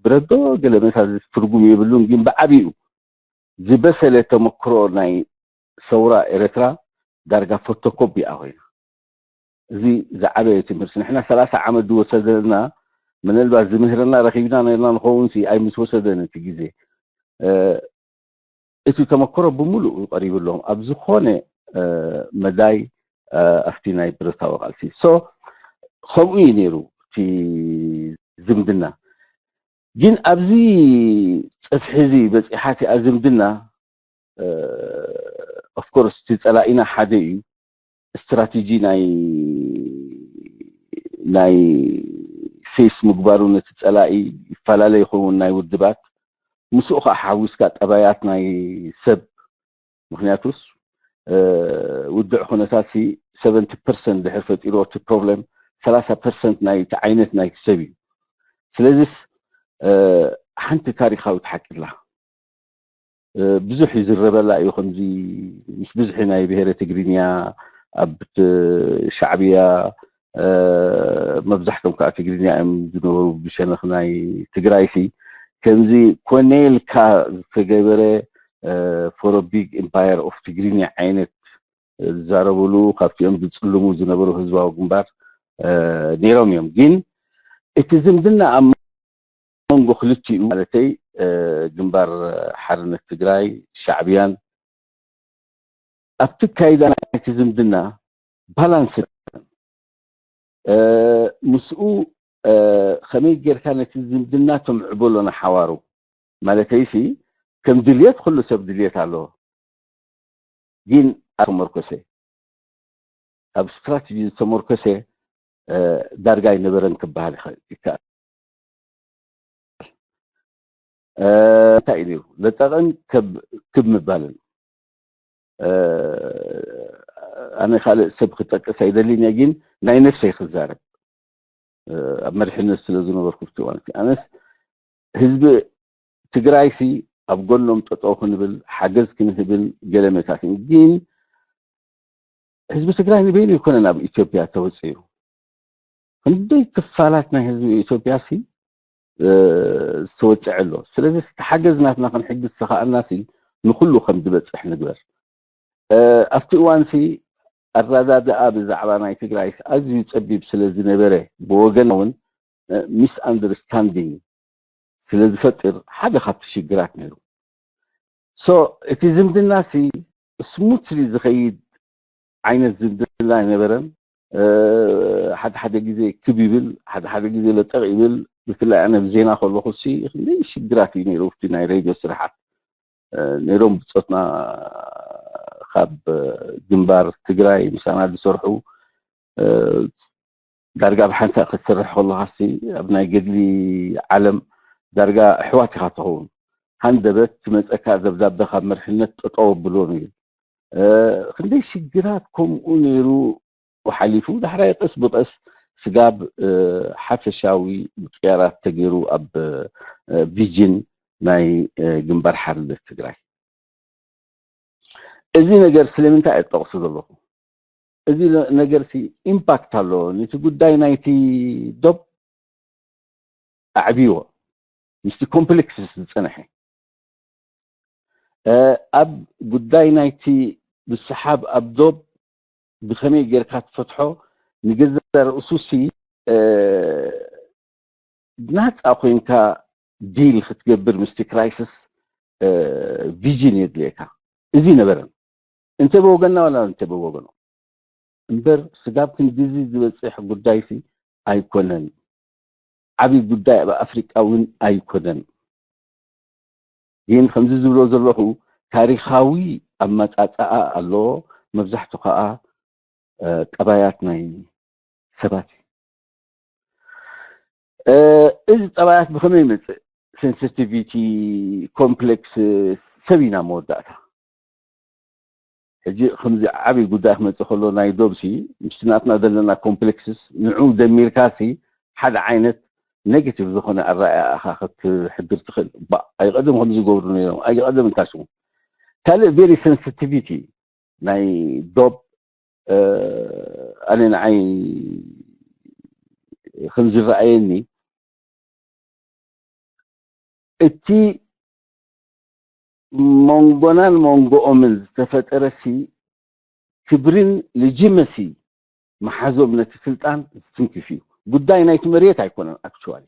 ብረዶ ገለ መሳ ትርጉም የብሉን። ግን ብዓቢኡ ዝበሰለ ተመክሮ ናይ ሰውራ ኤርትራ ዳርጋ ፎቶኮፒ እያ ኮይና። እዚ ዝዓበየ ትምህርቲ። ንሕና ሰላሳ ዓመት ዝወሰደና ምናልባት ዝምህረና ረኺብና ነርና ንኸውን ሲ ኣይ ምስ ወሰደን እቲ ግዜ እቲ ተመክሮ ብምሉኡ ቀሪቡ ኣለዎም። ኣብ ዝኾነ መዳይ ኣብቲ ናይ ብረታዊ ቃልሲ ሶ ከምኡ እዩ ነይሩ እቲ ዝምድና። ግን ኣብዚ ፅፍሒ እዚ በፂሓ እቲኣ ዝምድና ኦፍኮርስ እቲ ፀላኢና ሓደ እዩ። ስትራቴጂ ናይ ናይ ፌስ ምግባሩ ነቲ ፀላኢ ይፈላለ ይኸውን ናይ ውድባት ምስኡ ከዓ ሓዊስካ ጠባያት ናይ ሰብ ምክንያቱስ ውድዕ ኩነታት ሲ ሰቨንቲ ፐርሰንት ድሕር ፈጢሮ እቲ ፕሮብለም ሰላሳ ፐርሰንት ናይ እቲ ዓይነት ናይ ሰብ እዩ። ስለዚስ ሓንቲ ታሪካዊት ሓቂ ኣላ። ብዙሕ ይዝረበላ እዩ ከምዚ ምስ ብዝሒ ናይ ብሄረ ትግርኛ ኣብ ሻዕብያ መብዛሕቶም ከዓ ትግርኛ እዮም ዝነበሩ ብሸነኽ ናይ ትግራይ ሲ ከምዚ ኮነ ኢልካ ዝተገበረ for a big empire of ትግርኛ ዓይነት ዝዛረብሉ ካብቲኦም ዝፅልሙ ዝነበሩ ህዝባዊ ግንባር ነይሮም እዮም። ግን እቲ ዝምድና ኣብ መንጎ ክልቲኡ ማለተይ ግንባር ሓርነት ትግራይ ሻዕብያን ኣብቲ ካይዳ ናይቲ ዝምድና ባላንስ ምስኡ ከመይ ጌርካ ነቲ ዝምድና ተምዕበሎ ንሓዋሩ ማለተይሲ ከም ድልየት ኩሉ ሰብ ድልየት ኣለዎ ግን ዝተመርኮሰ ኣብ ስትራቴጂ ዝተመርኮሰ ዳርጋ ኣይነበረን ክበሃል ይከኣል። እንታይ እዩ ነይሩ ለጠቕን ክብ ምባልን ኣነ ካልእ ሰብ ክጠቅስ ኣይደልን እየ ግን ናይ ነፍሰይ ክዛረብ ኣብ መሪሕነት ስለ ዝነበርኩ ኣብቲ እዋን ኣነስ ህዝቢ ትግራይ ሲ ኣብ ጎኖም ጠጠው ክንብል ሓገዝ ክንህብን ገለ መታትን ግን ህዝቢ ትግራይ ንበይኑ ይኮነን ኣብ ኢትዮጵያ ተወፅኡ ክንደይ ክፋላት ናይ ህዝቢ ኢትዮጵያ ሲ ዝተወፅዐ ኣሎ ስለዚ ተሓገዝ ናትና ክንሕግዝ ተኸኣልና ሲ ንኩሉ ከም ዝበፅሕ ንግበር ኣብቲ እዋን ሲ ኣረዳድኣ ብዛዕባ ናይ ትግራይ ኣዝዩ ፀቢብ ስለ ዝነበረ ብወገን እውን ሚስ ኣንደርስታንዲንግ ስለ ዝፈጥር ሓደ ካብቲ ሽግራት ነይሩ so እቲ ዝምድና ሲ ስሙትሊ ዝኸይድ ዓይነት ዝምድና ኣይነበረን ሓደ ሓደ ግዜ ክብ ይብል ሓደ ሓደ ግዜ ለጠቕ ይብል ብፍላይ ኣነ ብዜና ከለኹ ሲ ክንደይ ሽግራት እዩ ነይሩ እቲ ናይ ሬድዮ ስራሓት ነይሮም ብፆትና ካብ ግንባር ትግራይ ምሳና ዝሰርሑ ዳርጋ ብሓንሳእ ክትሰርሕ ከለኻሲ ኣብ ናይ ገድሊ ዓለም ዳርጋ ኣሕዋት ኢኻ ትኸውን ሃንደበት ትመፀካ ደብዳበ ካብ መርሕነት ጠጠው ኣብልዎም እዩ ክንደይ ሽግራት ከምኡ ነይሩ ሓሊፉ ዳሕራይ ቀስ ብቀስ ስጋብ ሓፈሻዊ ምቅያራት ተገይሩ ኣብ ቪጅን ናይ ግንባር ሓርነት ትግራይ እዚ ነገር ስለምንታይ እየ ጠቕሱ ዘለኹ እዚ ነገር ሲ ኢምፓክት ኣለዎ ነቲ ጉዳይ ናይቲ ዶብ ኣዕብዎ ምስቲ ኮምፕሌክስ ዝፀንሐ ኣብ ጉዳይ ናይቲ ብሰሓብ ኣብ ዶብ ብኸመይ ጌርካ ትፈትሖ ንገዛ ርእሱ ሲ ናፃ ኮይንካ ዲል ክትገብር ምስቲ ክራይስስ ቪዥን የድልየካ እዚ ነበረን እንተ ብወገና ዋላ እንተ ብወገኖ እምበር ስጋብ ክንድዚ ዝበፅሕ ጉዳይሲ ኣይኮነን ዓብይ ጉዳይ ኣብ ኣፍሪቃ እውን ኣይኮነን ግን ከምዚ ዝብሎ ዘለኹ ታሪኻዊ ኣመፃፅኣ ኣለዎ መብዛሕቱ ከዓ ጠባያት ናይ ሰባት እዩ እዚ ጠባያት ብኸመይ ይመፅእ ሴንሲቲቪቲ ኮምፕሌክስ ሰብ ኢና መወዳእታ ሕጂ ከምዚ ዓብይ ጉዳይ ክመፅእ ከሎ ናይ ዶብሲ ምስቲ ናትና ዘለና ኮምፕሌክስስ ንዑ ደሚርካሲ ሓደ ዓይነት ኔጌቲቭ ዝኾነ ኣረኣእያ ኢኻ ክትሕድር ትኽእል ባ ኣይቀደም ከምዚ ይገብሩ ነይሮም ኣይቀደም እንታይ ስሙ ካልእ ቬሪ ሴንሲቲቪቲ ናይ ዶብ ኣነ ንዓይ ከም ዝረኣየኒ እቲ መንጎናን መንጎኦምን ዝተፈጠረ ሲ ክብርን ልጅመሲ መሓዞም ነቲ ስልጣን ዝትንክፍ እዩ ጉዳይ ናይቲ መሬት ኣይኮነን ኣክቹዋሊ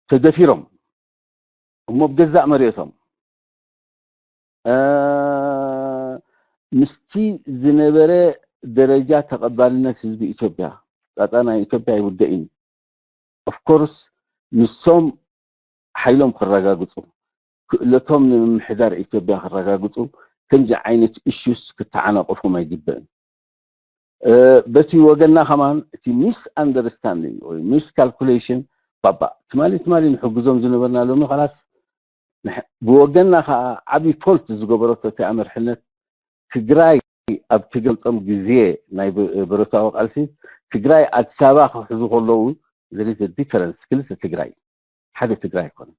ተደፊሮም እሞ ብገዛእ መሬቶም ምስቲ ዝነበረ ደረጃ ተቐባልነት ህዝቢ ኢትዮጵያ ጣጣ ናይ ኢትዮጵያ ይውደእን ኦፍኮርስ ንሶም ሓይሎም ክረጋግፁ ክእለቶም ንምምሕዳር ኢትዮጵያ ክረጋግፁ ከምዚ ዓይነት ኢሹስ ክተዓናቀፎም ኣይግበእን በቲ ወገንና ከማን እቲ ሚስ ኣንደርስታንዲንግ ወይ ሚስ ካልኩሌሽን ባባ ትማሊ ትማሊ ንሕግዞም ዝነበርና ሎሚ ከላስ ብወገንና ከዓ ዓብዪ ፎልት ዝገበረቶ እቲ ኣመርሕነት ትግራይ ኣብ ትገልጦም ግዜ ናይ ብረታዊ ቃልሲ ትግራይ ኣዲስ ኣበባ ክሕዙ ከለዉ there is a difference ክልተ ትግራይ ሓደ ትግራይ ኣይኮነን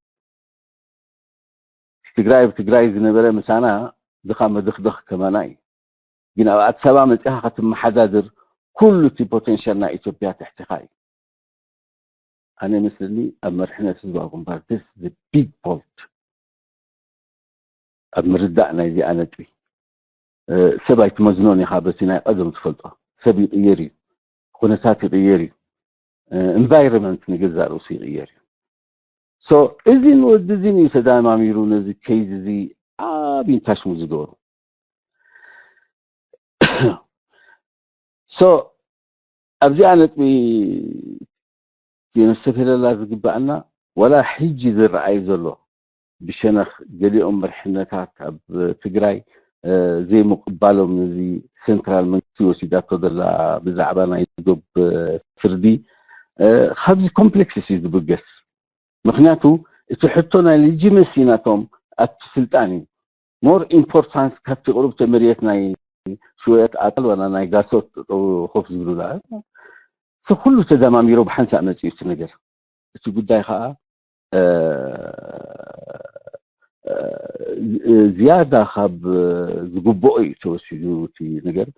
ትግራይ ኣብ ትግራይ ዝነበረ ምሳና ድኻ መድኽደኽ ከማና እዩ ግን ኣብ ኣዲስ ኣበባ መፂኻ ክትመሓዳድር ኩሉ እቲ ፖቴንሻል ናይ ኢትዮጵያ ትሕትኻ እዩ። ኣነ መስለኒ ኣብ መርሕነት ህዝባዊ ግንባር this the big fault ኣብ ምርዳእ ናይዚኣ ነጥቢ። ሰብ ኣይትመዝኖን ኢኻ በቲ ናይ ቀደም ትፈልጦ። ሰብ ይቕየር እዩ፣ ኩነታት ይቕየር እዩ፣ environment ንገዛእ ርእሱ ይቕየር እዩ። So እዚን ወዲ እዚን እዩ ተዳማሚሩ ነዚ ኬዝ እዚ ዓብዪ ታሽሙ ዝገበሩ። So ኣብዚኣ ነጥቢ የነስተብህለላ ዝግባኣና ዋላ ሕጂ ዝረኣይ ዘሎ ብሸነኽ ገሊኦም መርሕነታት ኣብ ትግራይ ዘይምቕባሎም ነዚ ሴንትራል መንግስቲ ወሲዳቶ ዘላ ብዛዕባ ናይ ዶብ ፍርዲ ካብዚ ኮምፕሌክስ እዩ ዝብገስ። ምክንያቱ እቲ ሕቶ ናይ ሌጂመሲ ናቶም ኣብቲ ስልጣን እዩ። ሞር ኢምፖርታንስ ካብቲ ቁሩብ መሬት ናይ ሽወያት ኣጣል ዋላ ናይ ጋሶት ኮፍ ዝብሉላ ኩሉ ተደማሚሮ ብሓንሳእ መፅኡ እቲ ነገር። እቲ ጉዳይ ከዓ ዝያዳ ካብ ዝግብኦ እዩ ተወሲዱ እቲ ነገር።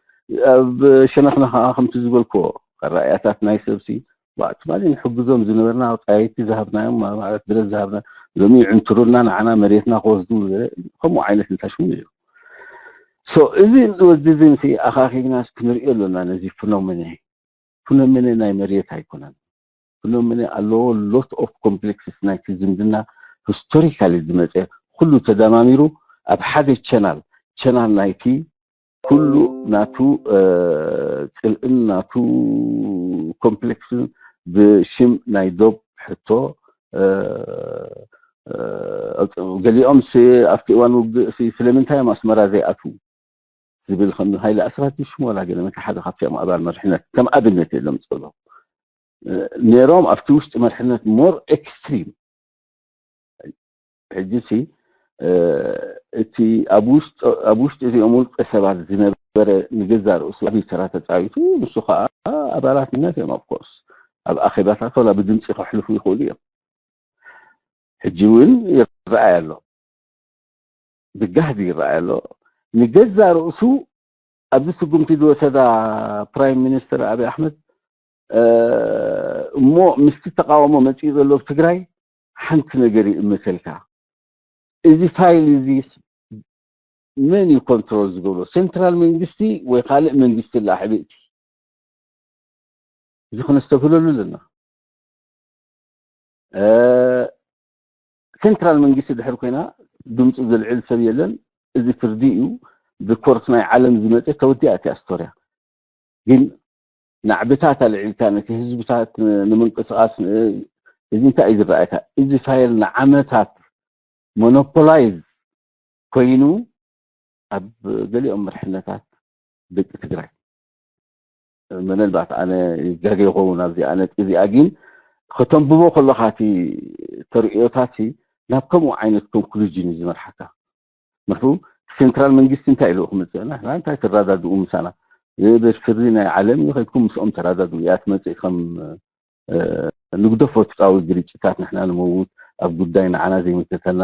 ኣብ ሸነኽና ከዓ ከምቲ ዝበልክዎ ኣረኣእያታት ናይ ሰብሲ ትማሊ ንሕግዞም ዝነበርና ጠያይቲ ዝሃብናዮም ማለት ብረት ዝሃብና ሎሚ ይዕንትሩና ንዓና መሬትና ክወስዱ ከምኡ ዓይነት እንታሽሙ እዩ። So እዚ ወዲ እዚ ምስ ኣኻኺብናስ ክንሪኦ ኣለና ነዚ ፍኖሜነ ፍኖሜነ ናይ መሬት ኣይኮነን። ፍኖሜነ ኣለዎ lot of complexes ናይቲ ዝምድና ሂስቶሪካሊ ዝመፀ ኩሉ ተደማሚሩ ኣብ ሓደ ቻናል ቻናል ናይቲ ኩሉ ናቱ ፅልእን ናቱ ኮምፕሌክስን ብሽም ናይ ዶብ ሕቶ ገሊኦም ኣብቲ እዋን ውግእ ስለምንታይ እዮም ኣስመራ ዘይኣትዉ ዝብል ከም ሃይለ ኣስራት ድዩ ሽሙ ዋላ ገለ መተ ሓደ ካብቲኦም ኣባል መርሕነት ከም ኣብነት የሎም ፀሎ ነይሮም ኣብቲ ውሽጢ መርሕነት ሞር ኤክስትሪም ሕጂ ሲ እቲ ኣብ ውሽጢ እዚኦም ውልቀ ሰባት ዝነበረ ንገዛ ርእሱ ዓብዪ ተራ ተፃዊቱ ንሱ ከዓ ኣባላት ነት እዮም ኣብኮርስ ኣብ ኣኼባታት ዋላ ብድምፂ ከሕልፉ ይኽእሉ እዮም። ሕጂ እውን ይረኣይ ኣሎ ብጋህዲ ይረኣይ ኣሎ ንገዛ ርእሱ ኣብዚ ስጉምቲ ዝወሰዳ ፕራይም ሚኒስትር ኣብይ ኣሕመድ እሞ ምስቲ ተቃውሞ መፅኡ ዘሎ ኣብ ትግራይ ሓንቲ ነገር ይእምተልካ እዚ ፋይል እዚ መን እዩ ኮንትሮል ዝገብሮ ሴንትራል መንግስቲ ወይ ካልእ መንግስቲ ላ ሕብእቲ እዚ ክነስተብህለሉ ኣለና ሴንትራል መንግስቲ ድሕር ኮይና ድምፁ ዘልዕል ሰብ የለን እዚ ፍርዲ እዩ ብኮርስ ናይ ዓለም ዝመፀ ተወዲኣ እቲ ኣስቶርያ ግን ናዕብታት ኣልዒልካ ነቲ ህዝብታት ንምንቅስቃስ እዚ እንታይ እዩ ዝረኣየካ እዚ ፋይል ንዓመታት ሞኖፖላይዝ ኮይኑ ኣብ ገሊኦም መርሕነታት ደቂ ትግራይ ምናልባት ኣነ ይጋገ ይኸውን ኣብዚኣ ነጥቢ እዚኣ ግን ከተንብቦ ከለካ እቲ ተርእዮታት ናብ ከምኡ ዓይነት ኮንክሉዥን እዩ ዝመርሓካ ምክንያቱ ሴንትራል መንግስቲ እንታይ ኢሉ ክምፅእ ንሕና እንታይ ትረዳድኡ ምሳና ቤት ፍርዲ ናይ ዓለም እዩ ከድኩም ምስኦም ተረዳድኡ እያ ትመፅእ ከም ንግደፎ ትፃዊ ግርጭታት ንሕና ንመውት ኣብ ጉዳይ ንዓና ዘይምልከተና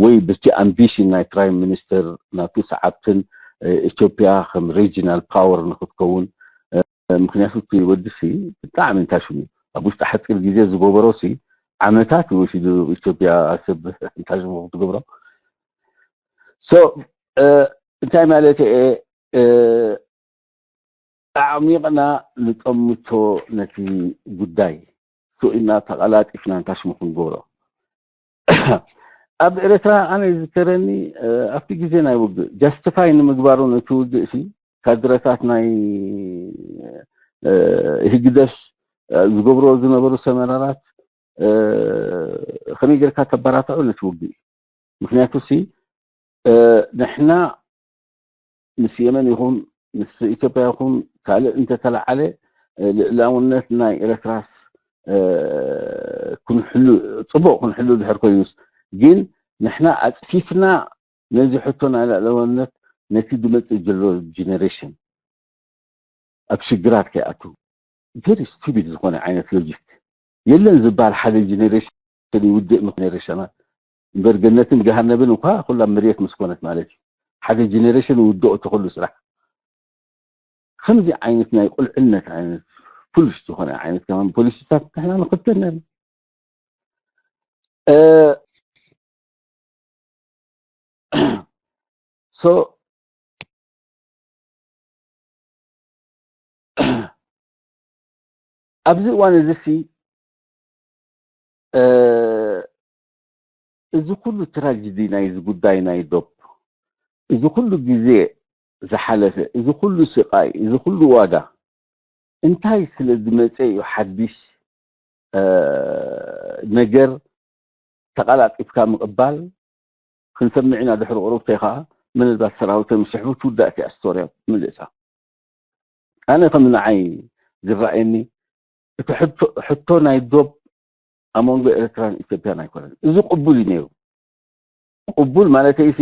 ወይ ብቲ ኣምቢሽን ናይ ፕራይም ሚኒስተር ናቱ ሰዓብትን ኢትዮጵያ ከም ሪጂናል ፓወር ንክትከውን ምክንያቱ እቲ ወዲ ሲ ብጣዕሚ እንታይ ሽሙ ኣብ ውሽጢ ሓፂር ግዜ ዝገበሮ ሲ ዓመታት ወሲዱ ኢትዮጵያ ሰብ እንታይ ሽሙ ክትገብሮ so እንታይ ማለት እየ ኣዕሚቕና ንጠምቶ ነቲ ጉዳይ so ኢና ተቐላጢፍና እንታይ ሽሙ ክንገብሮ ኣብ ኤርትራ ኣነ ዝከረኒ ኣብቲ ግዜ ናይ ውግእ ጃስቲፋይ ንምግባሩ ነቲ ውግእ ሲ ካድረታት ናይ ህግደፍ ዝገብርዎ ዝነበሩ ሰመራራት ከመይ ጌርካ ተበራትዑ ነቲ ውግእ እዩ ምክንያቱ ሲ ንሕና ምስ የመን ይኹን ምስ ኢትዮጵያ ይኹን ካልእ እንተተለዓለ ልእላውነት ናይ ኤርትራስ ክንሕሉ ፅቡቅ ክንሕሉ ድሕር ኮይኑስ ግን ንሕና ኣፅፊፍና ነዚ ሕቶ ናይ ልእላውነት ነቲ ዝመፅእ ዘሎ ጀነሬሽን ኣብ ሽግራት ከይኣቱ very stupid ዝኾነ ዓይነት ሎጂክ የለን ዝበሃል ሓደ ጀነሬሽን ይውድእ ጀነሬሽናት እምበር ገነትን ገሃነብን እኳ ኩላ መሬት ምስ ኮነት ማለት እዩ ሓደ ጀነሬሽን ይውድኦ እቲ ኩሉ ስራሕ ከምዚ ዓይነት ናይ ቁልዕነት ዓይነት ፍሉሽ ዝኾነ ዓይነት ከማን ፖሊሲታት ንሕና ንኽተል ነርና። ሶ ኣብዚ እዋን እዚ ሲ እዚ ኩሉ ትራጀዲ ናይዚ ጉዳይ ናይ ዶብ፣ እዚ ኩሉ ግዜ ዝሓለፈ፣ እዚ ኩሉ ስቓይ፣ እዚ ኩሉ ዋጋ እንታይ ስለ ዝመፀ እዩ ሓድሽ ነገር ተቐላጢፍካ ምቕባል? ክንሰምዕ ኢና ድሕሪ ቁሩብ ተይ ከዓ ምናልባት ሰራዊቶም ይስሕቡ ትውዳእ እቲኣ ስቶርያ ምልእታ። ኣነ ከም ንዓይ ዝረኣየኒ እቲ ሕቶ ናይ ዶብ ኣብ መንጎ ኤርትራን ኢትዮጵያን ኣይኮነን። እዚ ቅቡል እዩ ነይሩ። ቅቡል ማለተይ ሲ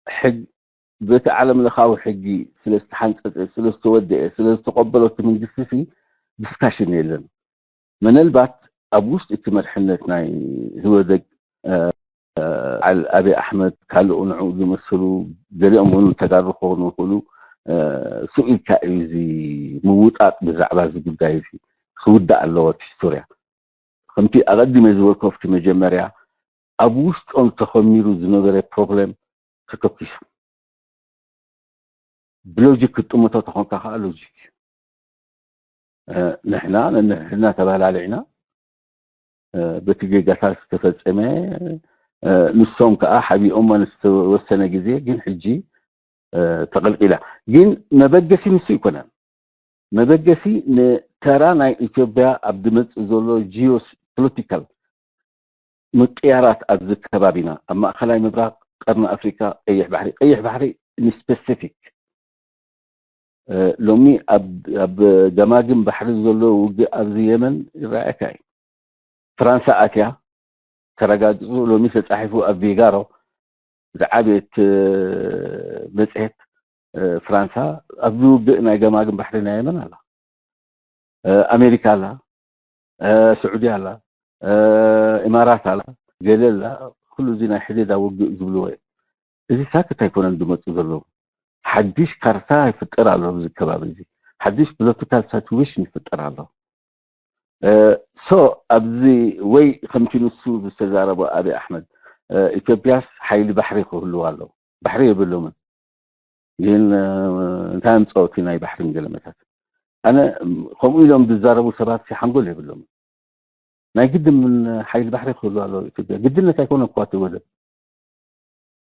ሕግ በቲ ዓለም ለኻዊ ሕጊ ስለ ዝተሓንፀፀ ስለ ዝተወደአ ስለ ዝተቀበሎ እቲ መንግስቲ ሲ ዲስካሽን የለን። ምናልባት ኣብ ውሽጢ እቲ መርሕነት ናይ ህወደግ ዓል ኣብይ ኣሕመድ ካልኡ ንዕኡ ዝመስሉ ገሊኦም እውን ተጋሩ ክኾኑ ይኽእሉ። ስቕ ኢልካ እዩ እዚ ምውጣጥ ብዛዕባ እዚ ጉዳይ እዚ ክውዳእ ኣለዎ እቲ ሂስቶርያ። ከምቲ ኣቐዲመ ዝበልኮ ኣብቲ መጀመርያ ኣብ ውሽጦም ተኸሚሩ ዝነበረ ፕሮብሌም ተተኪሱ ብሎጂክ ክትጥምቶ ተኾንካ ከዓ ሎጂክ እዩ። ንሕና ነንሕድና ተባላሊዕና በቲ ጌጋታት ዝተፈጸመ ንሶም ከዓ ሓቢኦማ ንዝተወሰነ ግዜ ግን ሕጂ ተቐልቂላ ግን መበገሲ ንሱ ይኮነን። መበገሲ ንተራ ናይ ኢትዮጵያ ኣብ ዝመፅእ ዘሎ ጂኦ ፖለቲካል ምቅያራት ኣብዚ ከባቢና ኣብ ማእኸላይ ምብራቅ ቀርኒ ኣፍሪካ ቀይሕ ባሕሪ ቀይሕ ባሕሪ ንስፔሲፊክ ሎሚ ኣብ ገማግም ባሕሪ ዘሎ ውግእ ኣብዚ የመን ይረኣየካ እዩ። ፍራንሳ ኣትያ ተረጋጊፁ ሎሚ ተፃሒፉ ኣብ ቪጋሮ ዝዓበየት መፅሄት ፍራንሳ ኣብዚ ውግእ ናይ ገማግም ባሕሪ ናይ የመን ኣላ። ኣሜሪካ ኣላ፣ ስዑዲ ኣላ፣ ኢማራት ኣላ፣ ገለ ኣላ። ኩሉ እዚ ናይ ሕዴዳ ውግእ ዝብልዎ እዮም። እዚ ሳክት ኣይኮነን ዝመፁ ዘለዉ። ሓድሽ ካርታ ይፍጠር ኣሎ ኣብዚ ከባቢ እዚ። ሓድሽ ፖለቲካል ሳቲዌሽን ይፍጠር ኣሎ። ሶ ኣብዚ ወይ ከምቲ ንሱ ዝተዛረቦ ኣብይ ኣሕመድ ኢትዮጵያስ ሓይሊ ባሕሪ ክህልዋ ኣለዎ። ባሕሪ የብሎምን። ግን እንታይ ኣምፀኦ እቲ ናይ ባሕርን ገለመታት ኣነ ከምኡ ኢሎም ዝዛረቡ ሰባት ሓንጎል የብሎምን። ናይ ግድን ሓይሊ ባሕሪ ክህሉ ኣለዎ ኢትዮጵያ። ግድነት ኣይኮነ እኳ እቲ ወደብ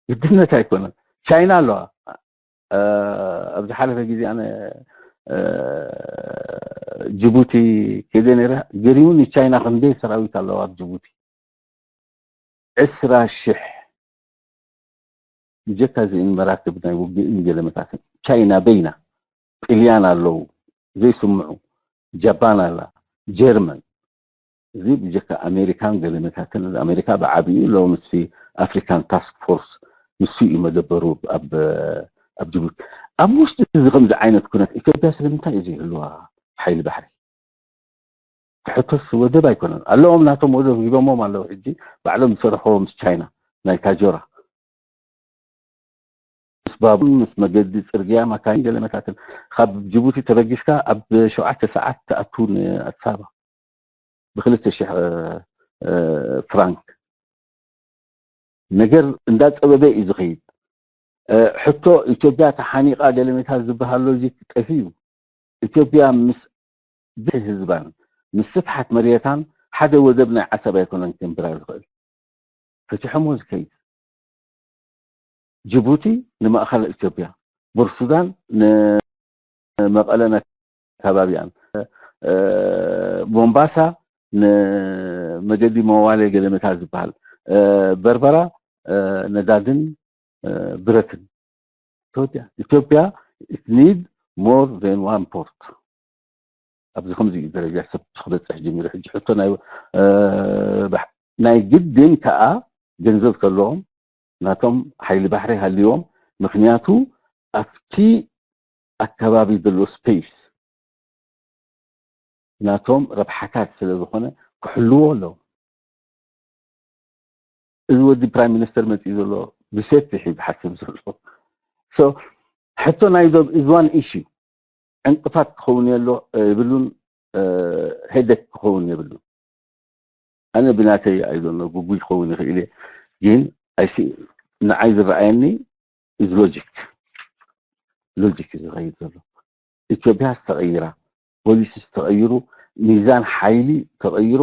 ግድነት ኣይኮነን። ቻይና ኣለዋ። ኣብ ዝሓለፈ ግዜ ኣነ ጅቡቲ ከይደ ነይረ። ገሪሙኒ ቻይና ክንደይ ሰራዊት ኣለዋ ኣብ ጅቡቲ። ዕስራ ሽሕ ብጀካ እዚእን መራክብ ናይ ውግእን ገለመታትን ቻይና በይና ጥልያን ኣለዉ ዘይስምዑ ጃፓን ኣላ ጀርመን እዚ ብጀካ ኣሜሪካን ገለመታትን ኣሜሪካ ብዓብዩ ሎ ምስ ኣፍሪካን ታስክ ፎርስ ንሱ እዩ መደበሩ ኣብ ኣብ ጅቡቲ ኣብ ውሽጢ እዚ ከምዚ ዓይነት ኩነት ኢትዮጵያ ስለምንታይ እዩ ዘይህልዋ ሓይሊ ባሕሪ ትሕቶስ ወደብ ኣይኮነን ኣለዎም ናቶም ወደብ ሂቦሞም ኣለዉ ሕጂ ባዕሎም ዝሰርሕዎ ምስ ቻይና ናይ ታጆራ ምስ ባቡር ምስ መገዲ ፅርግያ መካይን ገለመታትን ካብ ጅቡቲ ተበጊስካ ኣብ ሸውዓተ ሰዓት ትኣቱ ንኣዲስ ኣበባ ብክልተ ሽሕ ፍራንክ ነገር እንዳፀበበ እዩ ዝኸይድ ሕቶ ኢትዮጵያ ተሓኒቃ ገለመታት ዝበሃል ሎጂክ ጠፊኡ ኢትዮጵያ ምስ ድሒ ህዝባን ምስ ስፍሓት መሬታን ሓደ ወደብ ናይ ዓሰብ ኣይኮነን ክንብራ ዝኽእል ፈቲሖሞ ዝከይድ ጅቡቲ ንማእኸል ኢትዮጵያ ቡር ሱዳን ንመቐለን ኣካባቢያን ሞምባሳ ንመገዲ መዋለ ገለመታት ዝበሃል በርበራ ነዳድን ብረትን ኢትዮጵያ it need more than one port ኣብዚ ከምዚ እዩ ደረጃ ሰብ ክበፅሕ ጀሚሩ ሕጂ ሕቶ ናይ ግድን ከዓ ገንዘብ ከለዎም ናቶም ሓይሊ ባሕሪ ሃልዎም ምክንያቱ ኣብቲ ኣከባቢ ዘሎ ስፔስ ናቶም ረብሓታት ስለ ዝኾነ ክሕልዎ ኣለዎም እዚ ወዲ ፕራይም ሚኒስተር መፅኡ ዘሎ ብሰፊሕ እዩ ዝሓስብ ዘሎ ሕቶ ናይ ዶብ is one issue። ዕንቅፋት ክኸውን የሎ የብሉን፣ ሄደክ ክኸውን የብሉን። ኣነ ብናተይ ኣይዶኖ ግጉይ ክኸውን ይኽእል እየ፣ ግን ኣይሲ ንዓይ ዝረኣየኒ is logic። ሎጂክ እዩ ዝኸይድ ዘሎ። ኢትዮጵያ ዝተቐይራ፣ ፖሊሲ ዝተቐይሩ፣ ሚዛን ሓይሊ ተቐይሮ፣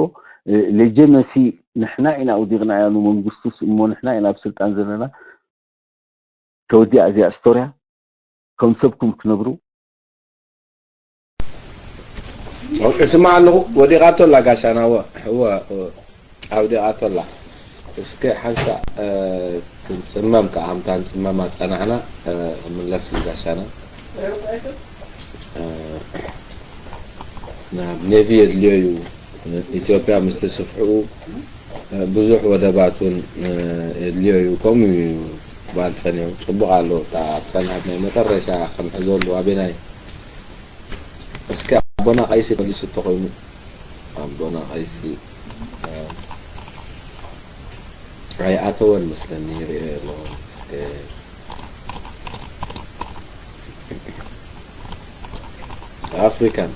ሌጀመሲ ንሕና ኢና ውዲቕናያ ንመንግስቱስ እሞ ንሕና ኢና ኣብ ስልጣን ዘለና። ተወዲኣ እዚኣ ስቶርያ። ከም ሰብኩም ትነብሩ። እስማ ኣለኹ። ወዲቓቶ ኣላ ጋሻና። ወ ወ ኣውዲቓቶ ኣላ። እስከ ሓንሳ ክንጽመም ከኣ፣ ኣምታ ንጽመም ኣጸናሕና። ምለስ ጋሻና። ናብ ኔቪ የድልዮ እዩ። ኢትዮጵያ ምስ ተስፍሕኡ ብዙሕ ወደባት እውን የድልዮ እዩ። ከምኡ እዩ ባል ጸኒሑ። ጽቡቕ ኣሎ። እታ ኣብ ጸንሐት ናይ መጠረሻ ክንሕዘሉ ኣበናይ? እስከ ኣቦና ቀይሲ መሊሱ እንተኾይኑ፣ ኣቦና ቀይሲ ኣይኣተወን መስለኒ፣ ይሪኦ ኣለኹ። እስከ ኣፍሪካን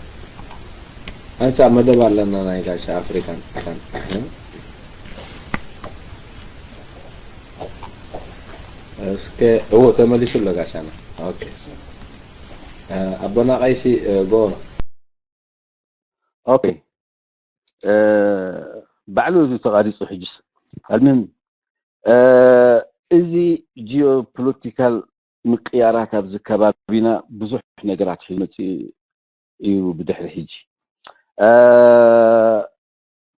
ሓንሳብ መደብ ኣለና ናይ ጋሻ ኣፍሪካን። እስከ እዎ ተመሊሱ ኣሎ ጋሻና። ኦኬ ኣቦና ቀይሲ ጎ on። ኦኬ ባዕሉ እዩ ተቓሪጹ። ሕጅስ ኣልሚም እዚ ጂኦፖለቲካል ምቅያራት ኣብዚ ከባቢና ብዙሕ ነገራት ሒዙ መፂኡ እዩ። ብድሕሪ ሕጂ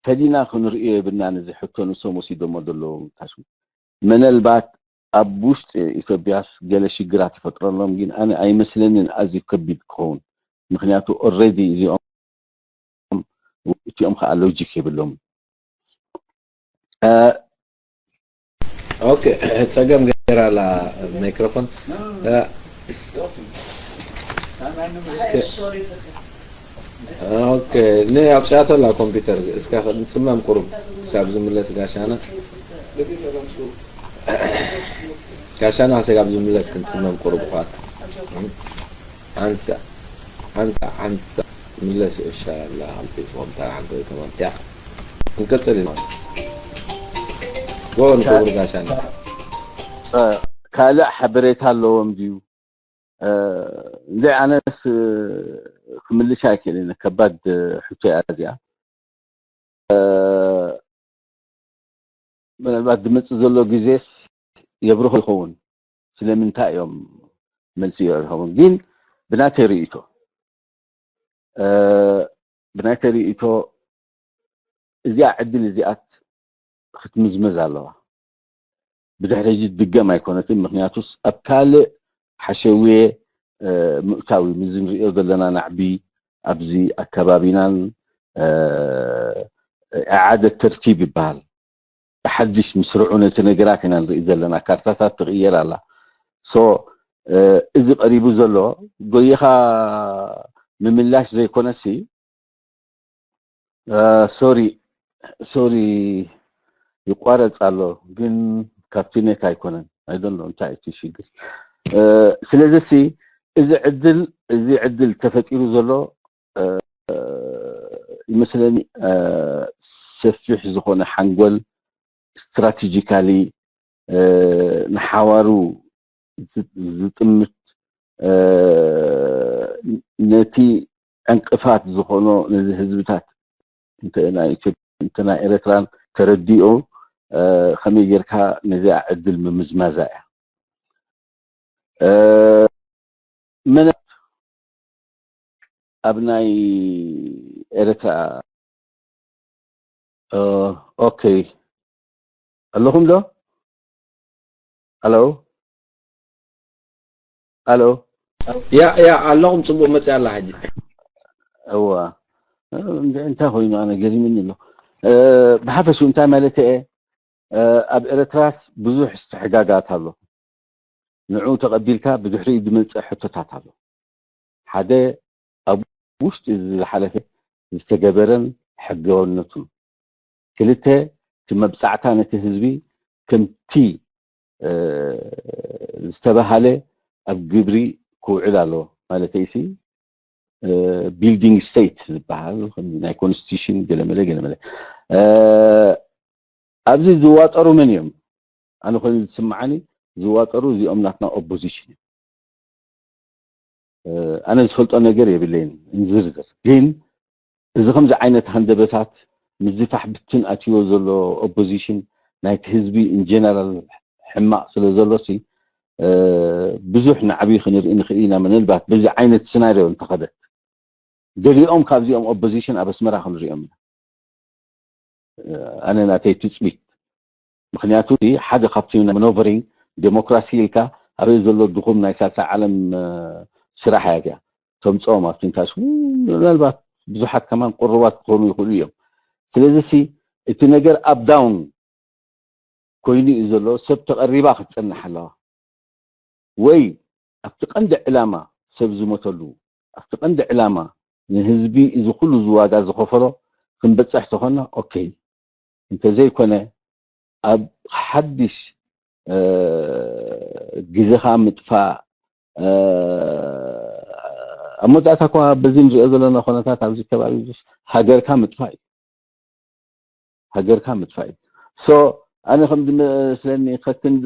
ፈሊና ክንርእዮ የብልናን። እዚ ሕቶ ንሶም ወሲዶሞ ዘለዉ ታሹ ምናልባት ኣብ ውሽጢ ኢትዮጵያስ ገለ ሽግራት ይፈጥረሎም፣ ግን ኣነ ኣይመስለንን ኣዝዩ ከቢድ ክኸውን። ምክንያቱ ኦልሬዲ እዚኦም እቲኦም ከዓ ሎጂክ የብሎም። ኦኬ ጸገም ገይራ ኣላ ማይክሮፎን። ኦኬ ነ ኣውጽኣቶ ኣላ ኮምፒውተር። እስካ ክንጽመም ቁሩብ ክሳብ ዝምለስ ጋሻና፣ ጋሻና ክሳብ ዝምለስ ክንጽመም ቁሩብ ኳት። ሓንሳ ሓንሳ ሓንሳ ምለስ። እሻ ኣላ ሓንቲ ፎም ተራ ሓንቲ ወይ ከማን ያ ክንቀጽል ኢና። ጎን ክቡር ጋሻና። ካልእ ሓበሬታ ኣለዎም ድዩ? እንደ ኣነስ ክምልሻ ኣይክእልን። ከባድ ሕቶ እያ እዚኣ። ምናልባት ዝመጽእ ዘሎ ግዜስ የብርሆ ይኸውን። ስለምንታይ እዮም መልሲ የብርሆም? ግን ብናተይ ርእይቶ ብናተይ ርእይቶ እዚኣ ዕድል እዚኣት ክትምዝመዝ ኣለዋ። ብድሕሪ ሕጂ ትድገም ኣይኮነትን። ምክንያቱስ ኣብ ካልእ ሓሸውየ ምእታዊ ምስ ንሪኦ ዘለና ናዕቢ ኣብዚ ኣከባቢናን ኢዓደት ተርቲብ ይበሃል። ብሓድሽ ምስርዑ ነቲ ነገራት ኢና ንርኢ ዘለና። ካርታታት ትቕየር ኣላ። ሶ እዚ ቀሪቡ ዘሎ ጎይኻ ምምላሽ ዘይኮነሲ ሶሪ ሶሪ ይቋረጽ ኣሎ፣ ግን ካብቲ ኔት ኣይኮነን። ኣይ ዶንት ኖ እንታይ እቲ ሽግር። ስለዚ ሲ እዚ ዕድል እዚ ዕድል ተፈጢሩ ዘሎ ይመስለኒ ሰፊሕ ዝኾነ ሓንጎል ስትራቴጂካሊ ንሓዋሩ ዝጥምት ነቲ ዕንቅፋት ዝኾኖ ነዚ ህዝብታት እንተ ናይ ኢትዮጵያ እንተ ናይ ኤርትራን ተረዲኡ ከመይ ጌርካ ነዚኣ ዕድል ምምዝማዛ እያ። መን ኣብ ናይ ኤርትራ ኦኬ ኣለኹም ዶ? ኣሎ ኣሎ ያ ያ ኣለኹም። ጽቡቕ መጽያ ኣላ ሕጂ። እዋ እንታይ ኮይኑ ኣነ ገሪምኒ ኣሎ። ብሓፈሹ እንታይ ማለት እየ ኣብ ኤርትራስ ብዙሕ ዝተሕጋጋት ኣሎ። ንዑ ተቐቢልካ ብድሕሪኡ ዝመጽእ ሕቶታት ኣሎ። ሓደ ኣብ ውሽጢ ዝሓለፈ ዝተገበረን ሕጋውነቱን፣ ክልተ እቲ መብጻዕታ ነቲ ህዝቢ ከምቲ ዝተባሃለ ኣብ ግብሪ ክውዕል ኣለዎ። ማለተይሲ ቢልዲንግ ስቴት ዝበሃል ከም ናይ ኮንስቲቱሽን ገለመለ ገለመለ ኣብዚ ዝዋጠሩ መን እዮም? ኣነ ኮይኑ ዝስምዓኒ ዝዋጠሩ እዚኦም ናትና ኦፖዚሽን እዮም። ኣነ ዝፈልጦ ነገር የብለይን እንዝርዝር፣ ግን እዚ ከምዚ ዓይነት ሃንደበታት ምዝፋሕ ብትን ኣትዎ ዘሎ ኦፖዚሽን ናይቲ ህዝቢ ኢንጀነራል ሕማቕ ስለ ዘሎ ሲ ብዙሕ ንዓብዩ ክንርኢ ንኽእል ኢና። ምናልባት በዚ ዓይነት ስናሪዮ እንተኸደት ገሊኦም ካብዚኦም ኦፖዚሽን ኣብ ኣስመራ ክንሪኦም ኢና። ኣነ ናተይ ትፅቢት። ምክንያቱ ሓደ ካብቲ ማኖቨሪንግ ዴሞክራሲ ኢልካ ኣበይ ዘሎ ድኹም ናይ ሳልሳይ ዓለም ስራሕ እያ እዚኣ። ተምፅኦም ኣብቲ ንታሽ ምናልባት ብዙሓት ከማን ቅሩባት ክኾኑ ይኽእሉ እዮም። ስለዚ ሲ እቲ ነገር ኣፕ ዳውን ኮይኑ እዩ ዘሎ። ሰብ ተቐሪባ ክትፀንሕ ኣለዋ። ወይ ኣብቲ ቀንዲ ዕላማ ሰብ ዝሞተሉ ኣብቲ ቀንዲ ዕላማ ንህዝቢ እዚ ኩሉ ዝዋጋ ዝኸፈሎ ክንበፅሕ ተኾና ኦኬ። እንተዘይኮነ ኣብ ሓድሽ ግዜኻ ምጥፋእ ኣብ መወዳእታ እኳ በዚ ንሪኦ ዘለና ኩነታት ኣብዚ ከባቢ ሃገርካ ምጥፋእ እዩ። ሃገርካ ምጥፋእ እዩ። ሶ ኣነ ከም ዝመስለኒ ከክንድ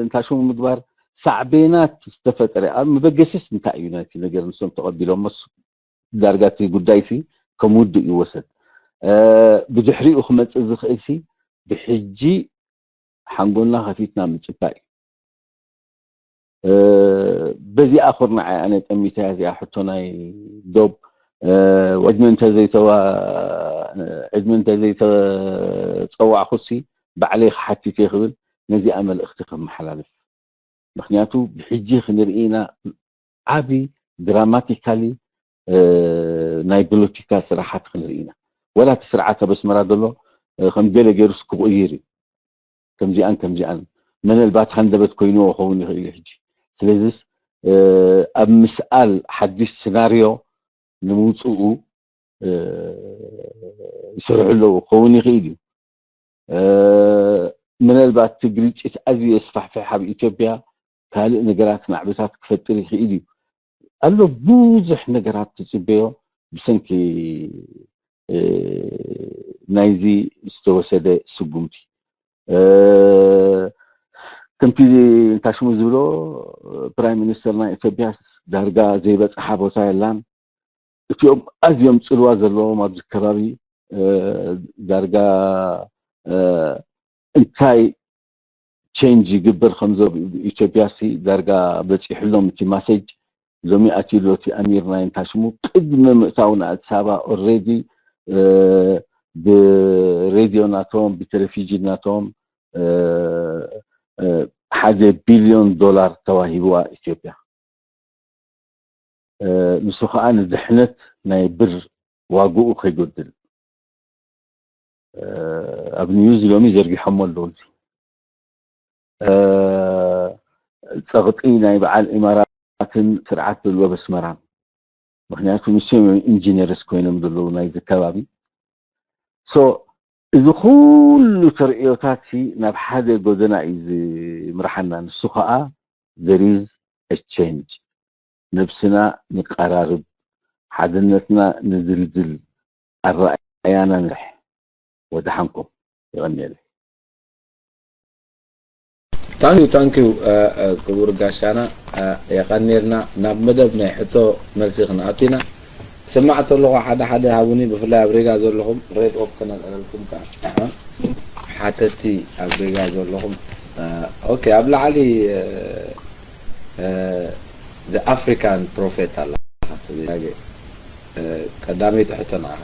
እንታሽሙ ምግባር ሳዕቤናት ዝተፈጠረ ኣብ መበገስስ እንታይ እዩ ናይቲ ነገር ንሶም ተቐቢሎሞ ዳርጋ እቲ ጉዳይ ሲ ከም ውዱእ ይወሰድ። ብድሕሪኡ ክመፅእ ዝኽእል ሲ ብሕጂ ሓንጎልና ከፊትና ምፅባይ እዩ። በዚኣ ኩርናዓይ ኣነ ጠሚተያ እዚኣ ሕቶ ናይ ዶብ ዕድመ እንተዘይተዋ ዕድመ እንተዘይተፀዋዕኩሲ ባዕለይ ክሓትት እየ ክብል ነዚኣ መልእኽቲ ከመሓላልፍ። ምክንያቱ ብሕጂ ክንርኢ ኢና ዓቢ ድራማቲካሊ ናይ ፖለቲካ ስራሓት ክንርኢ ኢና። ወላ እቲ ስርዓት ኣብ ኣስመራ ዘሎ ከም ገለ ገይሩስ ክቕይር እዩ። ከምዚኣን ከምዚኣን መነልባት ሃንደበት ኮይንዎ ክኸውን ይኽእል እዩ። ሕጂ ስለዚስ ኣብ ምስኣል ሓድሽ ስናርዮ ንምውፅኡ ይሰርሑ ኣለዉ ክኸውን ይኽእል እዩ። ምናልባት እቲ ግርጭት ኣዝዩ የስፋሕፍሕ ኣብ ኢትዮጵያ ካልእ ነገራት ናዕብታት ክፈጥር ይኽእል እዩ ኣሎ። ብዙሕ ነገራት ትፅበዮ ብሰንኪ ናይዚ ዝተወሰደ ስጉምቲ። ከምቲ እንታሽሙ ዝብሎ ፕራይም ሚኒስተር ናይ ኢትዮጵያ ዳርጋ ዘይበፅሓ ቦታ የላን። እቲኦም ኣዝዮም ፅልዋ ዘለዎም ኣብዚ ከባቢ ዳርጋ እንታይ ቼንጅ ይግበር ከምዞ ኢትዮጵያ ሲ ዳርጋ በፂሕሎም እቲ ማሴጅ ሎሚ ኣትዩ ኣሎ እቲ ኣሚር ናይ እንታሽሙ ቅድሚ ምእታው ንኣዲስ ኣበባ ኦልሬዲ ብሬድዮ ናቶም ብቴሌቪዥን ናቶም ሓደ ቢልዮን ዶላር ተዋሂብዋ ኢትዮጵያ። ንሱ ከዓ ንድሕነት ናይ ብር ዋግኡ ከይጎድል ኣብ ኒውዝ ሎሚ ዘርጊሖሞ ኣለዉ። እዚ ፀቕጢ ናይ በዓል ኢማራትን ስርዓት ዘለዎ በስመራን ምክንያቱ ንሶም ኢንጂነርስ ኮይኖም ዘለዉ ናይዚ ከባቢ። ሶ እዚ ኩሉ ተርእዮታት ናብ ሓደ ጎደና እዩ ዝምርሓና። ንሱ ከዓ there is a change፣ ነብስና ንቀራርብ፣ ሓድነትና ንድልድል፣ ኣረኣያና ንሕ። ወደሓንኩም። የቐንየለይ። ታንኪዩ ታንኪዩ ክቡር ጋሻና፣ የቐንየልና። ናብ መደብ ናይ ሕቶ መልሲ ክንኣቱ ኢና። ስማዕ ተለኹ ሓደ ሓደ ሃቡኒ፣ ብፍላይ ኣብ ሪጋ ዘለኹም ሬድ ኦፍ ከነልዕለልኩም ከዓ ሓተቲ ኣብ ሪጋ ዘለኹም። ኦኬ፣ ኣብ ላዕሊ the African prophet ኣላ። ቀዳመይቲ ሕቶ ንዓኻ።